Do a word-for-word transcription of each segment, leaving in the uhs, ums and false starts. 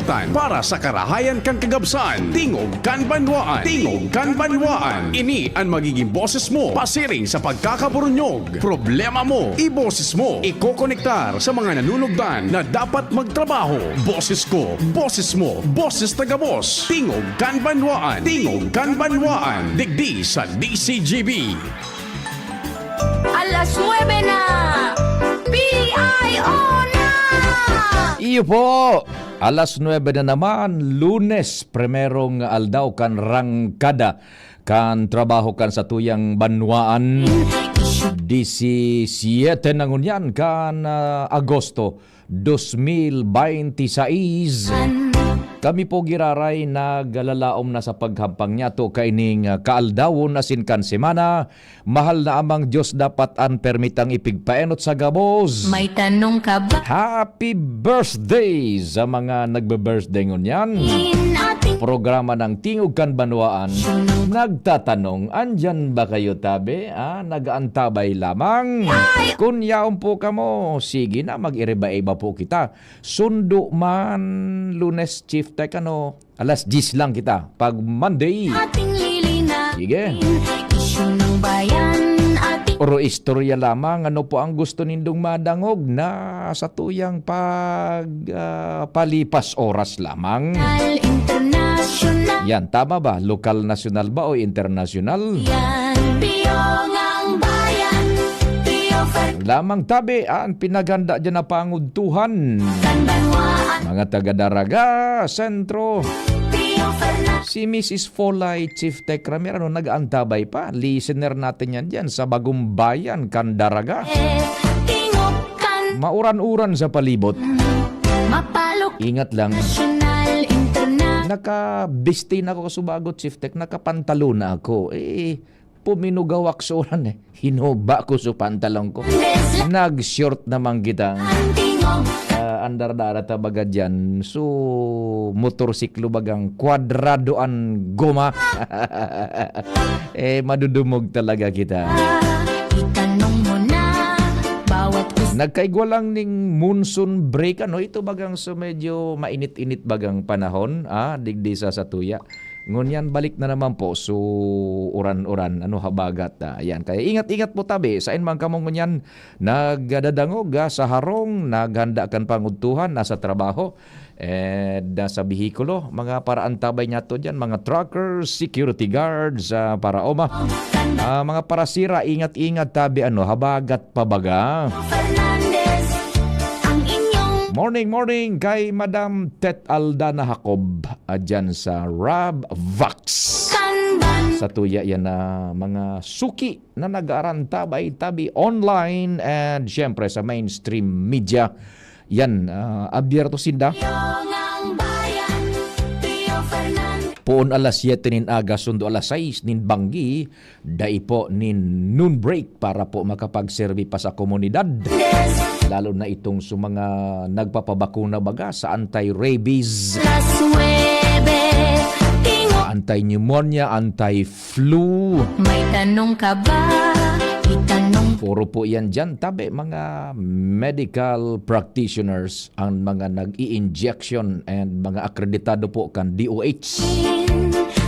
Tan para sa karahayan kan kagabsan, Tingog kan Banwaan. Tingog kan Banwaan. Ini an magiging boses mo pasiring sa pagkakaburunyog. Problema mo, iboses mo. Ikokonektar sa mga nanunugdan na dapat magtrabaho. Boses ko, boses mo, boses ta gabos. Tingog kan Banwaan. Tingog kan Banwaan. Digdi sa D C G B. Alas nuebe na! P I O na! Iyo po! Alas nuebe na naman, Lunes, primerong aldaw kan rangkada kan trabaho kan satuyang banwaan. Disisiyete na ngunyan kan, ah, Agosto, dos mil bente seis. Kami po giraray naglalaom na sa paghampang niyato kaining, ah, kaaldawon asin kan semana. Mahal na Amang Diyos, dapat an permitang ipigpaenot sa gabos. May tanong ka ba? Happy birthday sa mga nagbe-birthday ngunyan. In ating Programa ng Tingog kan Banwaan. Nagtatanong, andyan ba kayo, tabi? Ah, nag-aantabay lamang. Ay! Kun yaon po kamo, sige na, mag-iriba-iba po kita. Sundo man, Lunes, Chief Tech, ano, alas diyes lang kita. Pag Monday, Ating lilinaw. Sige. Isyu ng bayan, ating Puro istorya lamang. Ano po ang gusto nindong madangog na sa tuyang pag, ah, palipas oras lamang? International. Yan, tama ba? Lokal, nasyonal ba o internasyonal? Yan, Piyong ang bayan. Pio Fer- Lamang tabi, ah, ang pinaghanda dyan na pangudtuhan. Kan Banwaan. Mga taga Daraga, Sentro. Pio Fernan- Si Missus Folay, Chief Tech Ramir, ano, nag-aantabay pa. Listener natin yan dyan sa Bagong Bayan, kan Daraga. Eh, Tingog kan Mauran-uran sa palibot. Mapalok Ingat lang. Nasyonal, international. Nakabiste na ako kasubagot, Chief Tech. Nakapantalon na ako. Eh, puminugawak sa uran eh. Hinuba ko sa pantalon ko. Nag-short naman kita. Ang Tingog. Ah, andar dara ta baga dyan. So, motorsiklo bagang kwadrado an goma. Eh, madudumog talaga kita. Itanong mo na bawat kus- Nagkaigwa lang ning monsoon break, ano, ito bagang sa medyo mainit-init bagang panahon, ah, digdi sa satuya. Ngunyan, balik na naman po. So, uran-uran, ano, habagat, ah, ayan. Kaya ingat-ingat po tabi. Sain man kamo ngunyan nagdadangog, ah, sa harong, naghanda kan pangudtuhan, nasa trabaho. And, ah, sa behikulo, mga paraantabay niyato dyan, mga truckers, security guards, ah, paraoma. Ah, mga parasira, ingat-ingat tabi, ano, habagat pa baga. Fernandez, ang inyong Morning, morning kay Madam Tet Aldana Jacob, ah, dyan sa Ravvax. Kanban. Sa tuya yan na mga suki na nag-aarantabay tabi online and syempre sa mainstream media. Yan, ah, abierto sinda. Piyong ang bayan, Pio Fernandez. Poon alas siyete nin aga, sundo alas sais nin banggi, dai po nin noon break para po makapagserbi pa sa komunidad. Lalo na itong sa mga nagpapabakuna baga sa anti-rabies, Alas nuebe, Tingog. Anti-pneumonia, anti-flu. May tanong ka ba? Itanong. Puro po yan dyan, tabi, mga medical practitioners, ang mga nag-i-injection and mga akreditado po kan D O H.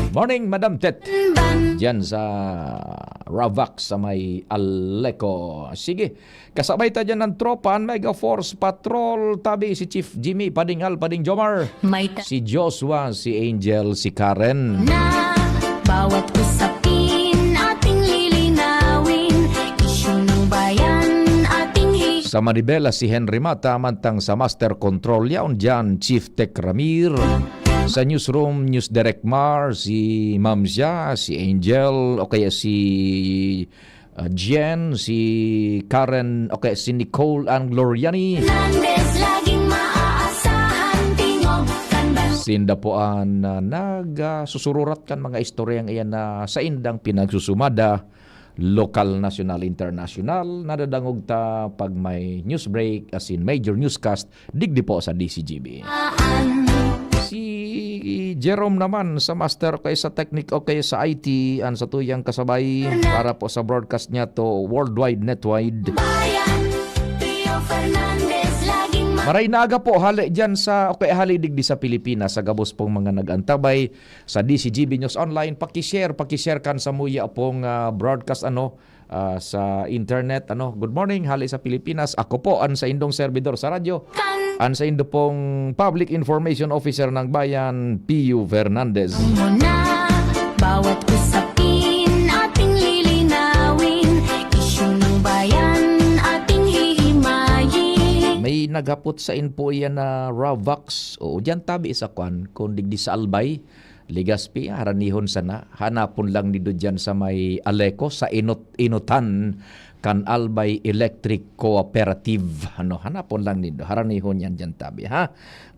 Morning, Madam Tet. Ban. Dyan sa Ravvax sa may Aleco. Sige, kasabay ta dyan ng tropa, ang Mega Force Patrol, tabi si Chief Jimmy, Pading Al, Pading Jomar. May ta- Si Joshua, si Angel, si Karen. Na bawat usapin ating lilinawin, isyu ng bayan ating hi- Sa Manibela, si Henry Mata, mantang sa Master Control, yaon dyan, Chief Tech Ramir. Sa Newsroom, News Direct Mar, si Ma'am Zia, si Angel, o kaya si, ah, Jen, si Karen, o kaya si Nicole Ann Gloriani. Fernandez, laging maaasahan, Tingog kan Ban- Sinda po an, ah, nag, ah, susururat kan mga istoryang iyan na saindang pinagsusumada, lokal, nasyonal, internasyonal, nadadangog ta pag may news break, as in major newscast, digdi po sa D C G B. Si Jerome naman sa master o kaya sa technique o kaya sa I T, ang satuyang kasabay para po sa broadcast niyato worldwide, netwide. Bayan, Rio Fernandez, laging ma- Aray na aga po, hali diyan sa, o kaya hali digdi sa Pilipinas, sa gabos pong mga nag-antabay sa D C G B News Online, paki-share, paki-share kan samuya pong, ah, broadcast, ano, ah, sa internet, ano. Good morning, hali sa Pilipinas. Ako po, ang saindong servidor sa radyo, ang saindo pong Public Information Officer ng Bayan, Pio Fernandez. Mo na, bawat usapin ating lilinawin, isyu ng bayan ating hihimayin. May naghapot sa info iyan na Ravax. Oo, diyan tabi sa kwan, kung digdi sa Albay, Legazpi, haranihon sana. Hanapon lang nindo diyan sa may Aleco, sa Inot-, Inutan kan Albay Electric Cooperative. Ano, hanapon lang nindo. Haranihon yan diyan tabi, ha?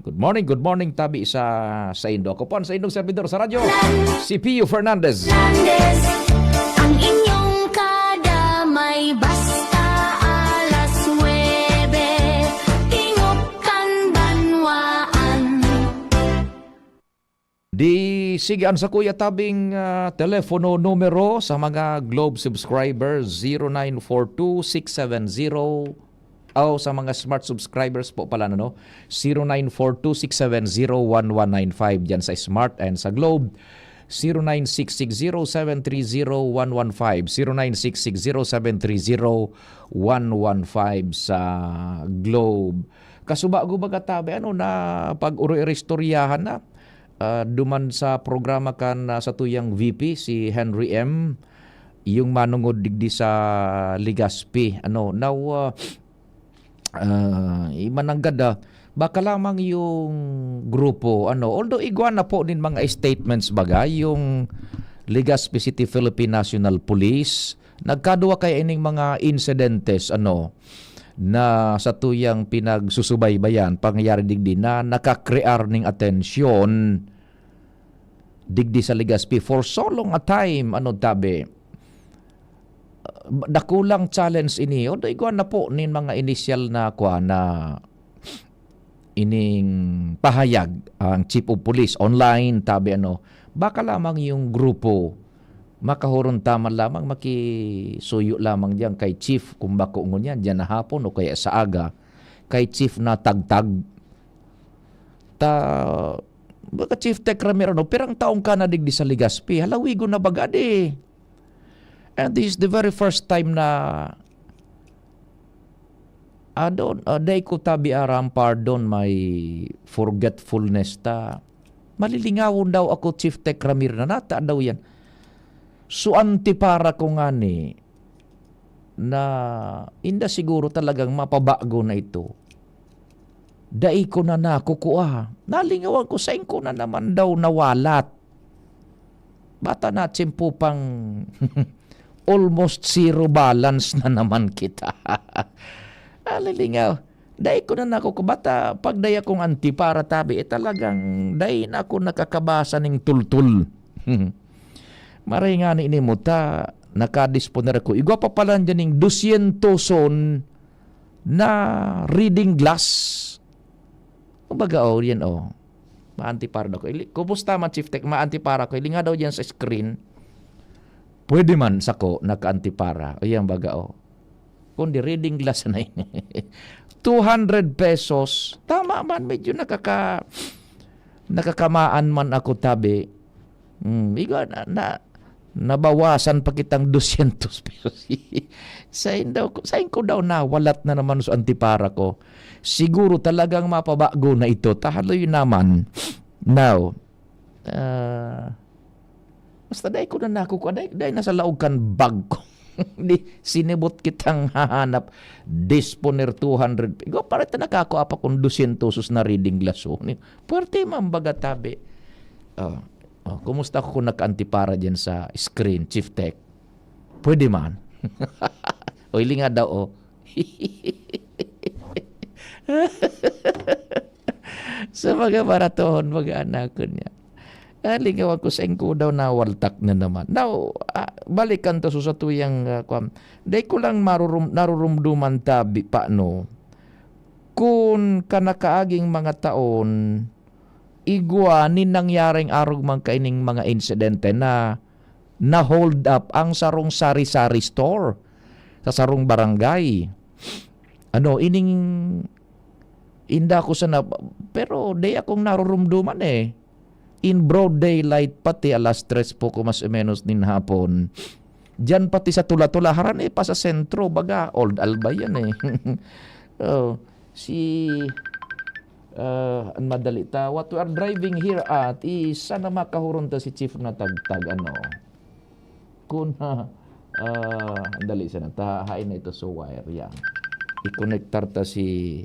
Good morning, good morning, tabi sa, sa indo. Ako po, ang saindong servidor sa radyo, si Pio Fernandez. Fernandez, ang inyong kadamay basta alas nuebe, tingog kan banwaan. Di, sige, ang sa Kuya Tabing, ah, telepono numero sa mga Globe subscribers, zero nine four two six seven zero, o sa mga Smart subscribers po pala, no? Zero nine four two six seven zero one one nine five diyan sa Smart and sa Globe. Zero nine six six zero seven three zero one one five, zero nine six six zero seven three zero one one five sa Globe. Kasubago baga tabi, ano, na pag-uri-, iristoryahan na, ah, duman sa programa kan, ah, satuyang V P, si Henry M, yung manungod digdi sa Legazpi. Ano, now, ah, ah, imananggad, ah, baka lamang yung grupo, ano, although igwa na po nin mga statements baga, yung Legazpi City Philippine National Police, nagkadua kaya ining mga insidentes, ano, na satuyang pinagsusubaybayan, pangyayari digdi na nakakrear ning atensyon digdi sa Legazpi for so long a time, ano, tabi. Dakulang challenge ini. Although igwa na po nin mga initial na, kwa, na ining pahayag ang Chief of Police online, tabi, ano, baka lamang yung grupo makahuron taman lamang makisuyo lamang diyan kay Chief, kung bako ngunyan, diyan na hapon o kaya sa aga, kay Chief na tagtag. Ta, baka Chief Tech Ramiro, no? Pirang taong ka na digdi sa Legazpi? Halawigon na baga di. And this is the very first time na, adon, ah, dai ko tabi aram, pardon my forgetfulness ta. Malilingawon daw ako, Chief Tech Ramiro, na nata daw yan. So, antipara ko ngani na inda siguro talagang mapabago na ito. Dai ko na nakukua. Nalingawan ko, sain ko na naman daw nawalat. Bata na tiyempo pang almost zero balance na naman kita. Alilingaw. Dai ko na nako-, bata, pag dai akong antipara tabi, eh, talagang dai na ako nakakabasa ning tultol. Maray ngani nimo ta, nakadisponer ako. Igwa pa pala dyan ning dusyentoson na reading glass. Kumbaga, oh, yan, oh. Maantipara daw ko. Ili-, kumusta man, Chief Tech? Maantipara ko. Ilinga daw dyan sa screen. Pwede man, sako, nakaantipara. O yan, baga, oh. Kundi reading glass na yun. Two hundred pesos. Tama man, medyo nakaka-, nakakamaan man ako tabi. Hmm, iga na, na, nabawasan pa kitang dusyentos pesos. Sain daw ko, sain ko daw nawalat na naman sa antipara ko. Siguro talagang mapabago na ito. Tahaloy naman. Now, ah, basta dai ko na nakukuha, dai, dai nasa laog kan bag ko. Di, sinibot kitang hahanap. Disponer two hundred. Igo, parang ito nakakua pa kung dusyentos na reading glass, oh. Ni, puwerte man baga tabi. Oh, oh, kumusta ko kung nakaantipara dyan sa screen, Chief Tech? Pwede man. O, ili nga daw, oh. Sa mga baratohon, mga anak ko niya. Ah, lingawan ko, sain ko daw nawaltak na naman. Now, ah, balikan to sa satuyang, ah, kwan. Dai ko lang marurum-, narurumduman tabi pa, no? Kun kanakaaging mga taon, igwa nin nangyaring arog man kaining mga insidente na na-hold up ang sarong sari-sari store sa sarong barangay. Ano, ining, Inda ko sana, pero di akong narurumduman eh. In broad daylight pati alas tres po ko mas o menos nin hapon. Diyan pati sa Tula-Tula, harani pa sa sentro, baga, Old Albay yan eh. Oh, si, ah, an madali ta, what we are driving here at is sana makahuron ta si Chief na tagtag, ano. Kun, ah, dali sana ta, hain na ito sa wire, yan. I-konektar ta si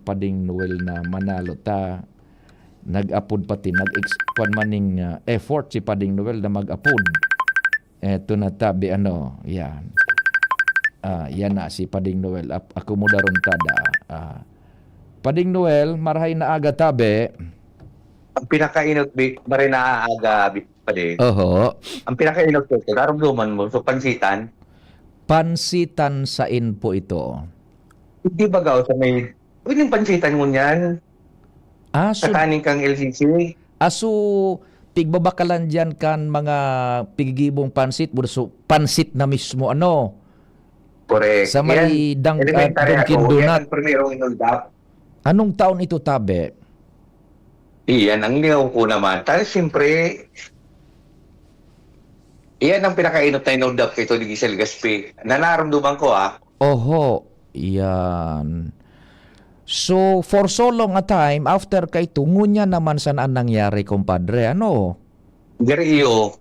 Pading Noel na manalo ta. Nag-apod pati, nag-ex-, kwan man ning, ah, effort si Pading Noel na mag-apod. Eto na tabi, ano, yan. Ah, yan na si Pading Noel. Ap-, akomodaron ta da. Ah, Pading Noel, marahay na aga tabi. Ang pinakainot, bi-, maray na aga, bi-, padi. Oho. Ang pinakainot ko, narumduman mo, so pansitan. Pansitan sain po ito? Hindi ba gaw sa may, pwedeng pansitan ngunyan? Ah, so, sa kaning kang L C C? Ah, so, pigbabakalan diyan kan mga pigigibong pansit, so, pansit na mismo, ano? Correct. Sa may Yan, dang-, ah, elementary Dunkin' ako. Yan Donut. Ang primerong inulda. Anong taon ito, tabi? Iyan ang lingaw ko naman. Ta, siyempre, iyan ang pinakainot na inulda ko ito, digdi sa Legazpi. Na narumduman ko, ah. Oho, iyan. So, for so long a time, after kaito, ngunyan naman sana an nangyari, kumpadre, ano? Gari iyo.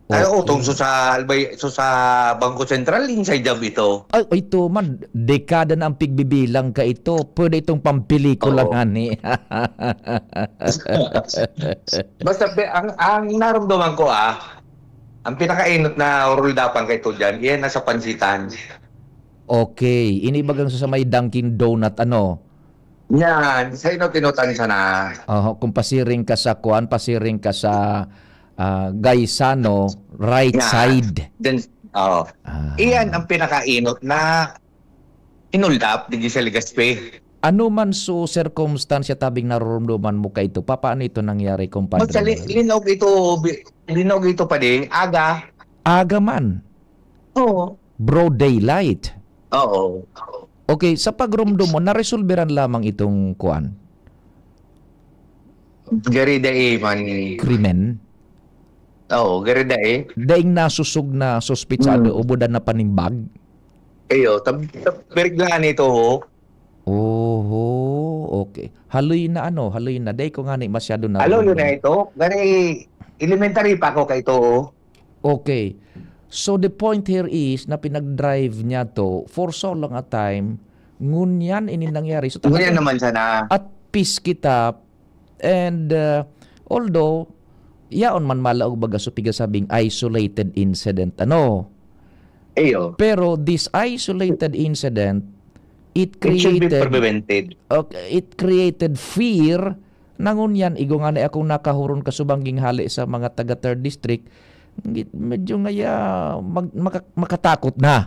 Ay, oo, Okay. tungso sa Albay, so sa Bangko Sentral, inside job ito. Ay, ito man, dekada na ang pigbibilang kaito. Pwede itong pampelikula Oo. ngani. Basta, pe-, ang, ang naramdaman ko, ah, ang pinakainot na uruldapan kaito diyan, iyan nasa pansitan. Okay. Ini bagang sa may Dunkin' Donut, ano? Yan, sa inot-inotan sana. Oho, kung pasiring ka sa kuan, pasiring ka sa, ah, Gaisano, right Yan. side. Then, oo. Ah. Iyan ang pinakainot na inuldap digdi sa Legazpi. Ano man so sirkumstansya tabing narurumduman mo kaito? Papaano ito nangyari, kumpadre Basta li-, Noel? linog ito, bi-, linog ito pa din, aga. Aga man? Oo. Broad daylight? Oo. Okay, sa pagrumdom mo, naresolberan lamang itong kuan? Gari dai man. Krimen? Oo, gari dai. Daing nasusog na suspitsado Hmm. o buda na panimbag? Iyo, tab-, tab-, beriglahan ito, ho. Oho, okay. Haloy na ano, haloy na. Dai ko ngani masyado Haloy na narumdom. ito. Gari, elementary pa ako kaito, ho. Okay. So, the point here is na pinag-drive niya to for so long a time, ngunyan ini nangyari. So, Ngunyan talagang naman sana. at peace kita, and, uh, although, yaon man malaog baga so pigasabing isolated incident, ano? Iyo. Pero this isolated incident, it It should be created prevented. Okay, it created fear na ngunyan, igo ngani akong nakahuron kasubangging hali sa mga taga Third District, gi-, medyo ngaya mag-, maka-, makatakot na.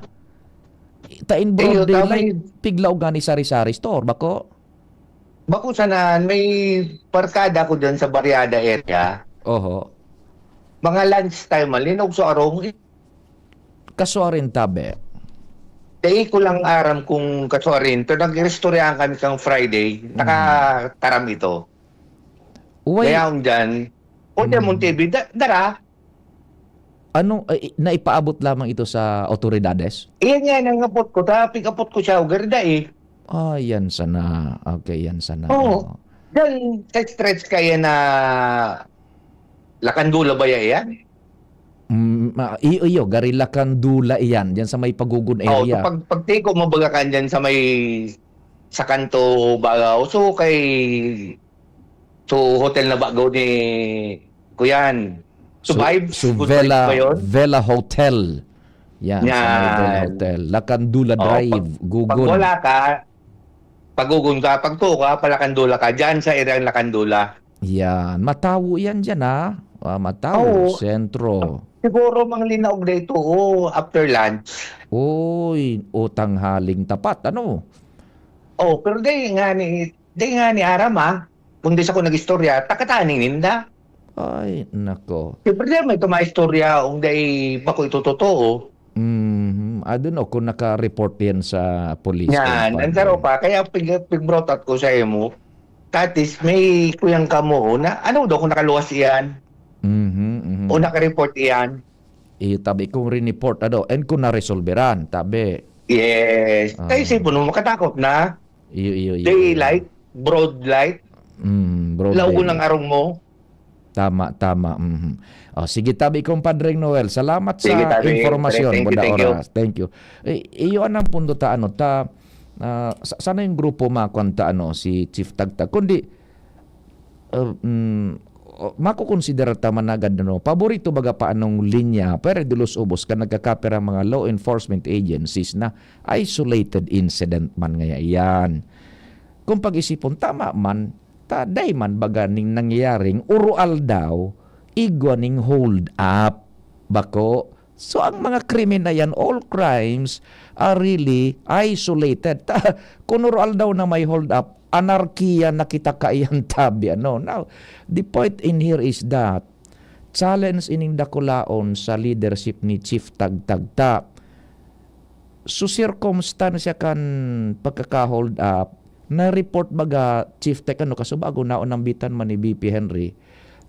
Ta in broad Iyo, daylight, tama yun. piglaog ngani sari-sari store, bako? Bako sana, may parkada ko dyan sa Barriada area. Oho. Mga lunch time, malinaw sa arong. Kasuarin tabi. Dai ko lang aram kung kasuarin. Pero nag-iristoryahan kami kang Friday, Mm. nakataram ito. Uy. Kaya akong dyan, o dyan Mm. mong T V, da-, dara. Ano, ay, naipaabot lamang ito sa otoridades? Iyan nga, nangapot ko, ta, pig-apot ko siya, ugarda eh. Ah, yan sana. Okay, yan sana. Oo. Oo. Dyan, sa stretch kaya na Lakandula ba ya iyan? Mm, ah, iyo, iyo, gari Lakandula iyan, diyan sa may Pagugon Oh, so area. pag, pagtiko mo baga kan diyan sa may, sa kanto Bagao, so kay, so hotel na bago ni Kuyan. So, Su-, Vibes, Su Good Vibes Vela, ba yun? Vela Hotel. Yan, sa may Vela Yan. Hotel. Lakandula Oh, Drive, pag, pag Gugon. wala ka, Pagugon ka, pagtuo ka, Palakandula ka, dyan sa area ng Lakandula. Yan. Matawo yan dyan, ha? Ah, Matawo, Oo. Sentro. Siguro, mga linaog na ito, oo, after lunch. Uy, o tanghaling tapat, ano? Oh, pero di nga ni, di nga ni Aram, ah. Kung di sa ko nag-istorya, takataning ninda. Ay, nako. Siyempre, di may tumaistorya, kung di bako ito totoo. Mhm. I don't know kung naka-report yan sa police Yan, ang compadre. saro pa, kaya pig-, pig-brought up ko sa imo, That is, may kuyang kamo na, ano daw kung nakaluwas iyan? Mhm, mhm. O naka-report iyan? Iyo, tabi kung rineport, ano, and kung naresolberan, tabi. Yes. Ah. Kaya isipon mo, makatakot na. Iyo, iyo, iyo, iyo. Daylight, broad light, Mm, broad laugon daylight. Ang arong mo. Tama, tama. Mhm. Oh, sige, tabi, Compadre Noel. Salamat Sige, sa tabi. impormasyon, Thank you, buda thank you. oras. Thank you. Eh, iyo anang punto ta, ano, ta, ah, sa-, sana yung grupo makuan ta, ano, si Chief Tagtag. Kundi, ah, mm, oh, makukonsidera ta man agad, ano, paborito baga pa anong linya, pero de los ubos ka nagkakapira ang mga law enforcement agencies na isolated incident man ngaya iyan. Kung pag-isipon, tama man, ta dai man baga ning nangyayaring uro-aldaw, igwa ning hold up. Bako? So, ang mga krimen na yan, all crimes are really isolated. Ta, kun uro-aldaw na may hold up, anarkiya na kita kaiyan tabi, ano? Now, the point in here is that, challenge ining dakulaon sa leadership ni Chief Tagtagta. So, sirkumstansya kan pagkaka-hold up, na-report baga, Chief Tech, ano, kasubago, naunambitan man ni V P Henry,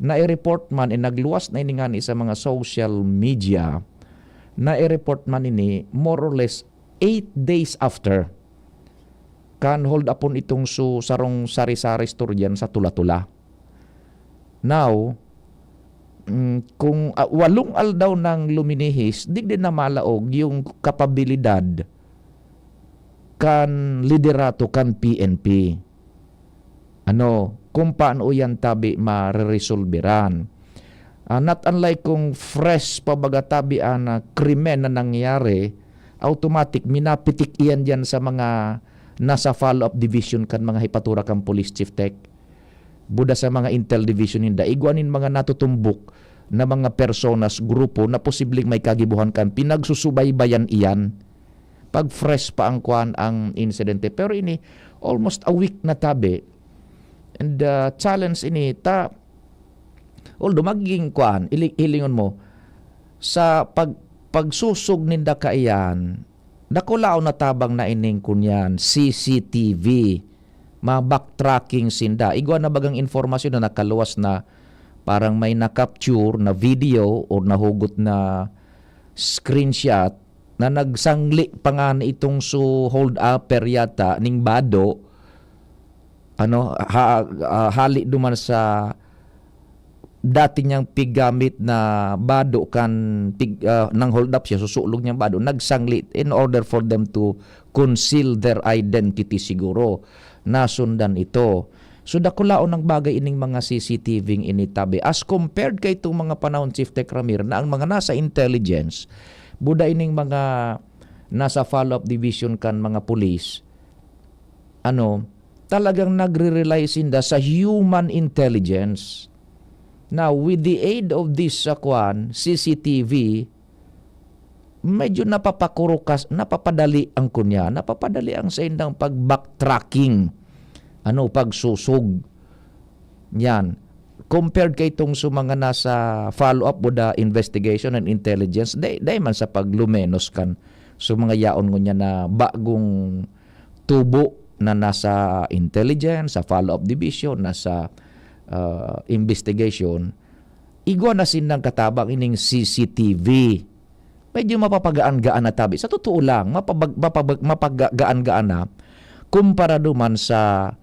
na-report man, eh, nagluwas na ini ngani sa mga social media, na-report man ini more or less eight days after kan hold upon itong su-, sarong sari-sari store diyan sa Tula-Tula. Now, mm, kung, ah, walong aldaw nang luminihis, digdi na malaog yung kapabilidad kan liderato kan P N P. Ano, kung paano yan tabi mareresolberan. Ah, not unlike kung fresh pa baga tabi an, ah, krimen na nangyari, automatic, minapitik iyan diyan sa mga nasa follow-up division kan mga hepatura kan police, Chief Tech. Buda sa mga intel division ninda, igwa nin mga natutumbok na mga personas, grupo na posibleng may kagibohan kan pinagsusubaybayan iyan pag fresh pa ang kuan, ang insidente. Pero ini, almost a week na tabi. And, uh, challenge ini, ta, although magiging kuan, ili-, hilingon mo, sa pag-, pagsusog ninda kaiyan, dakulaon na tabang na ining kunyan, C C T V, ma-backtracking sinda. Igwa na bagang informasyon na nakaluwas na parang may na-capture na video or nahugot na screenshot na nagsangli pa nga na itong su hold-upper yata ning bado, ano, ha-, ah, hali duman sa dati niyang piggamit na bado kan pig-, ah, nang-hold up siya, susulog niyang bado, nagsangli in order for them to conceal their identity siguro. Nasundan ito. So, dakulaon ang bagay ining mga C C T V ini tabi. As compared kay itong mga panahon, Chief Tech Ramir, na ang mga nasa intelligence, buda ining mga nasa follow-up division kan mga pulis, ano, talagang nagre-rely sinda sa human intelligence. Now, with the aid of this, ah, kwan, C C T V, medyo napapakurukas, napapadali ang kunya, napapadali ang saindang pag-backtracking, ano, pagsusog. Yan. Compared kay itong sa mga nasa follow-up o the investigation and intelligence, dai, dai man sa paglumenos kan sa mga yaon ngunyan na bagong tubo na nasa intelligence, sa follow-up division, nasa, ah, investigation, igwa na sindang katabang ining C C T V. Medyo mapapagaan-gaan na tabi. Sa totoo lang, mapabag-, mapabag-, mapagaan-gaan na kumpara duman sa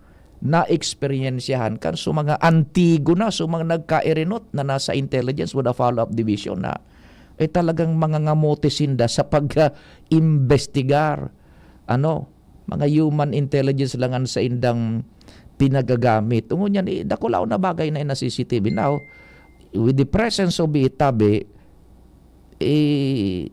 naeksperyensyahan kan sa mga antigo na, sa mga nagkairinot na nasa intelligence with a follow-up division na, eh, talagang mangangamote sinda sa pag-imbestigar. Ano, mga human intelligence lang ang saindang pinagagamit. Ngunyan, eh, dakulaon na bagay na ina C C T V. Now, with the presence of it, tabi, eh,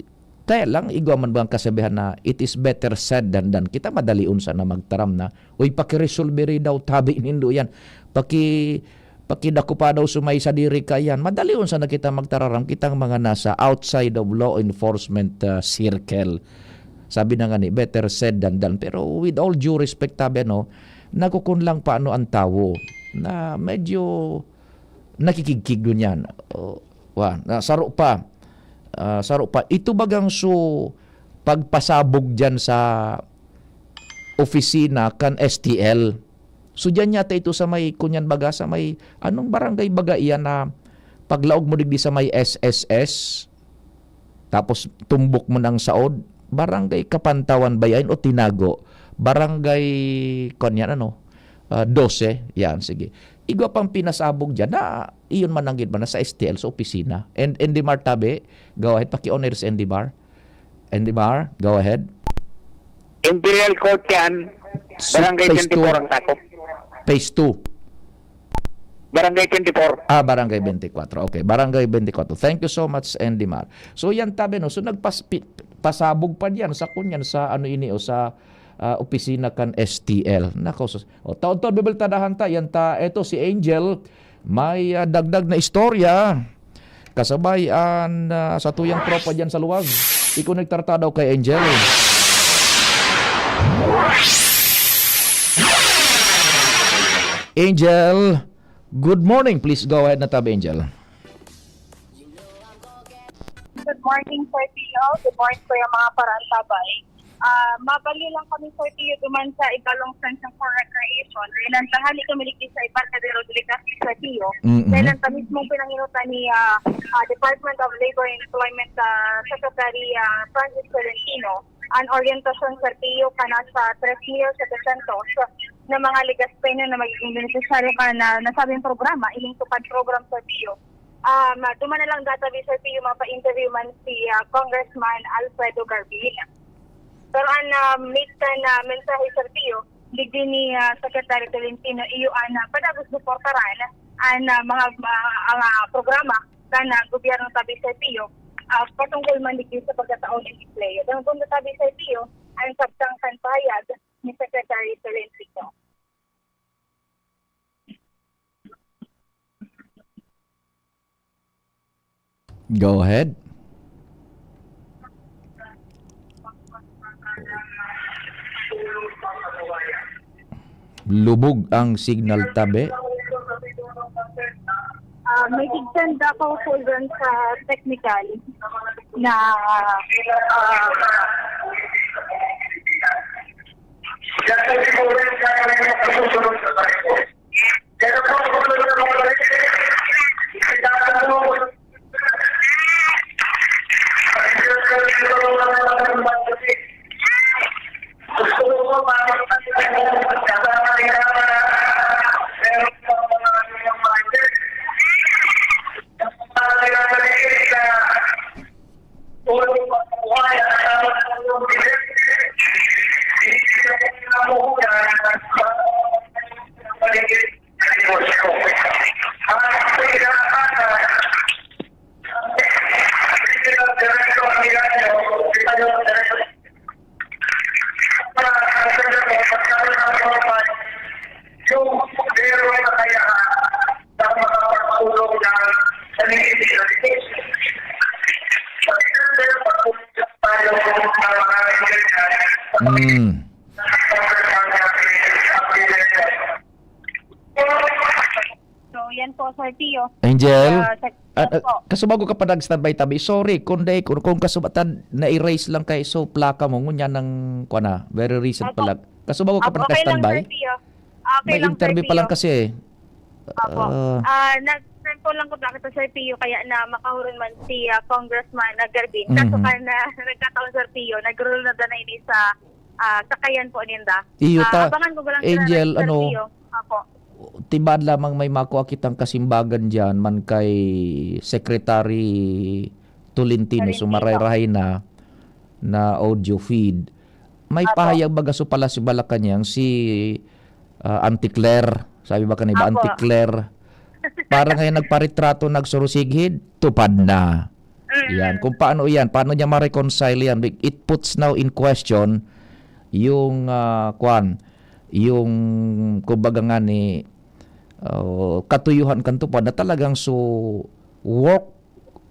kaya lang, igwa man ba ang kasabihan na, "It is better said than done." Kita madalion sana magtaram na, "Uy, pakiresolbere daw, tabi nindo yan. Paki-, pakidako pa daw sumay sa diri ka yan." Madalion sana kita magtararam, kitang mga nasa outside of law enforcement, ah, circle. Sabi na nga ni, "Better said than done." Pero with all due respect, tabi, ano, nagkukun lang paano ang tawo na medyo nakikigkig ngunyan. O, wa, na, saro pa. Ah, saro pa. Ito bagang su pagpasabog diyan sa opisina kan S T L. So, diyan yata ito sa may, kunyan baga, sa may, anong barangay baga iyan na paglaog mo digdi sa may S S S, tapos tumbok mo ng saod, Barangay Kapantawan ba yan o Tinago? Barangay, kunyan, ano, ah, dose, yan, sige. Igwa pang pinasabog dyan na iyon mananggit man na sa S T L sa opisina. And, Andy Mar Tabe, go ahead, paki-on air si Andy Mar. Andy Mar, go ahead. Imperial Court yan, So, Barangay phase two. twenty-four ang sakop. Phase two. Barangay twenty-four. Ah, Barangay twenty-four. Okay, Barangay twenty-four. Thank you so much, Andy Mar. So, yan tabi, no? So, nagpas-, pi-, pasabog pa diyan sa kunyan, sa ano ini, o sa, ah, opisina kan S T L. Nako, sus-, o, taon-taon, bibiltadahan ta. Yan ta, eto si Angel, may, ah, dagdag na istorya. Kasabay an, ah, satuyang tropa diyan sa luwag. Ikaw nagtartadaw kay Angel. Angel, good morning. Please go ahead na tabi, Angel. Good morning, Sir Tio. Good morning, Kuya, mga parantabay. Ah, mabali lang kami, Sir Tio, duman sa Ibalong Central for Recreation. Kailan tahali kami ligdi sa Embarcadero de Legazpi, Sir Tio. Mm-mm. Kailan ta mismong pinanginutan ni ah, ah, Department of Labor and Employment ah, Secretary ah, Francis Tolentino, an orientasyon, Sir Tio, kana sa tres mil setecientos na mga Legazpeño na magiging benepisyaryo ka na nasabing programa, ining tupad program, Sir Tio. Um, duman na lang data, Sir Tio, mapa-interview man si ah, Congressman Alfredo Garbil. Pero an ah, mate kan ah, mensahe, Sir Tio, digdi ni ah, Secretary Tolentino, iyo an ah, padagos suportaran an ah, mga, mga, mga programa kan ah, gobyerno tabi, Sir Tio, ah, patungkol man digdi sa pagkataon ng empleo. Ang punto tabi, Sir Tio, ang sabtang kan pahayag ni Secretary Tolentino. Go ahead. Lubog ang signal tabi. Ah, may tigsan daw po dun sa technical na ah, Yung pero kakayahan na makapagtulong ng sarili sa Diyos. Pag-, pag-, tayo ng mga kaibigan, Mm. So, yan po, Sir Tio. Angel? Ah, sa- Ah, ah, po. Kasubago ka pa nag-standby tabi. Sorry, kung day, kung, kung kasubatan, na-erase lang kay so plaka mo, ngunya ng, kwa na, very recent Opo. pala. Kasubago ka pa Opo, okay lang, nag-standby? Sir Tio. Okay May lang, interview Sir pa lang Tio. Kasi. Opo. Ah, Ah, nag-send po lang ko bakit, Sir Tio, kaya na makahuron man si ah, Congressman na Garbin. Kaso Mhm. ka na nagkataon, Sir Tio, nag-rule na danay ni sa ah, sakayan po ninda. Iyo Ah, ta, abangan ko lang Angel, sila, Sir ano, Tio. Opo. Tibad lamang may makuha kitang kasimbagan diyan man kay Secretary Tolentino, Tolentino. sumarayrahay na, na audio feed. May Apo. Pahayag baga so pala si Malacañang si ah, Auntie Claire. Sabi ba kanina, Apo. Auntie Claire? Para ngayon nagparitrato, nagsurusighid, tupad na. Mm. Yan. Kung paano yan, paano niya ma-reconcile yan? It puts now in question yung, ah, kwan, yung, kumbaga nga ni, ah, katuyuhan kan tupad na talagang so work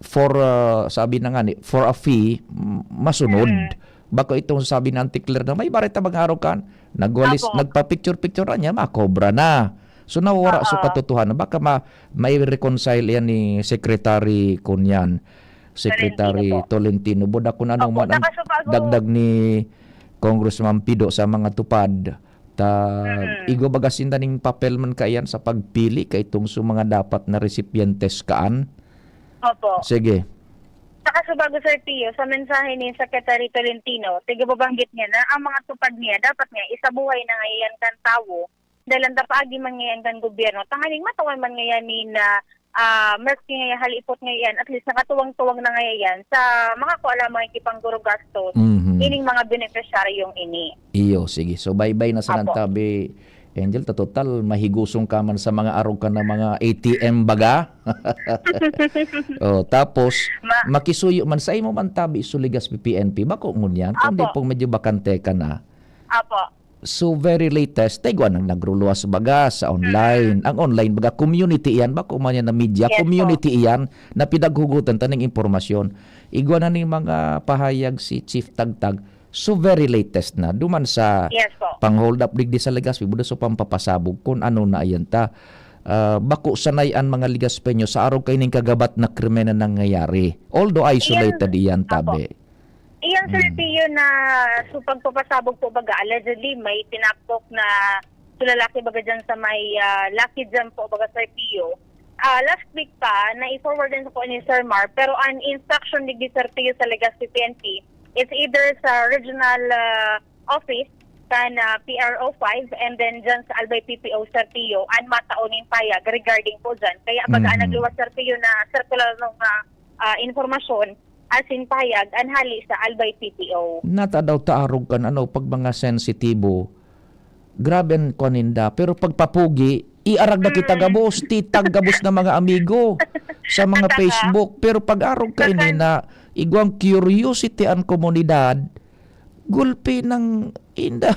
for, ah, sabi na nga ni, for a fee, m- masunod. Mm. Bako itong sabi ni Auntie Claire na may bareta mag-araw kan, nagwalis, Apo. Nagpa-picture-picture niya, makobra na. So nawawara sa Oo. katotohanan. Baka ma, may reconcile yan ni Secretary Kunyan, Secretary Tolentino po. Tolentino. Buda kung anong Opo, man ang saka sa bago- dagdag ni Congressman Pido sa mga tupad. Ta, Mm. igwa baga sinda ning papel man kaiyan sa pagpili kaitong sa mga dapat na recipientes kaan? Opo. Sige. Saka sa bago, Sir Pio, sa mensahe ni Secretary Tolentino, tigababanggit niya na ang mga tupad niya dapat nga isabuhay na ngayon kan tawo, dahil ang dapaagi man ngayon kan gobyerno, tanganing matawan man ngayon ni na, ah, maski ngayon halipot ngayon, at least nakatuwang-tuwang na ngayon sa mga kuan lamang ikipangguro gastos, Mhm. ining mga benepisyaryong ini. Iyo, sige. So, bye-bye na sa Apo. Tabi, Angel. Ta total, mahigusong ka man sa mga arog ka na mga A T M baga. Oh, tapos, Ma- makisuyo man sa imo man tabi, suligas P P N P. Bako ngunyan, kundi Apo. pong medyo bakante ka na. Apo. So, very latest, ta igwa nang nagruluwas baga sa online. Mm. Ang online baga, community iyan, bako man yan na media, Yes po. community iyan, na pinaghugutan ta ning impormasyon. Igwa na ning mga pahayag si Chief Tagtag. So, very latest na. Duman sa Yes po. pang-hold up digdi sa Legazpi, buda sa pampapasabog kung ano na iyan ta. Ah, bako sanay ang mga Legazpeño sa araw kaining kagabat na krimen na nangyayari. Although isolated Iyan, iyan, apo. tabi. Iyan, Sir Mm. Pio, na so pagpapasabog po baga, allegedly, may tinapok na so lalaki baga dyan sa may, ah, Lucky Gem po baga, Sir Pio. Ah, last week pa, na-i-forward din sa po ni Sir Mar, pero ang instruction digdi, Sir Pio, sa Legazpi P N P is either sa regional, ah, office kan, ah, P R O five and then dyan sa Albay P P O, Sir Pio, ang matao ning payag regarding po dyan. Kaya baga Mm. nagluwas, Sir Pio, na circular nung, ah, ah, informasyon, asin payag, an hali sa Albay P P O. Nata daw ta arog kan ano, pag mga sensitibo, grabe an kuan ninda. Pero pag papugi, iarag na kita Mm. gabos, titag gabos na mga amigo sa mga Saka Facebook. Pero pag arog ka ini Saka na igwang curiosity an komunidad, gulpi nang inda.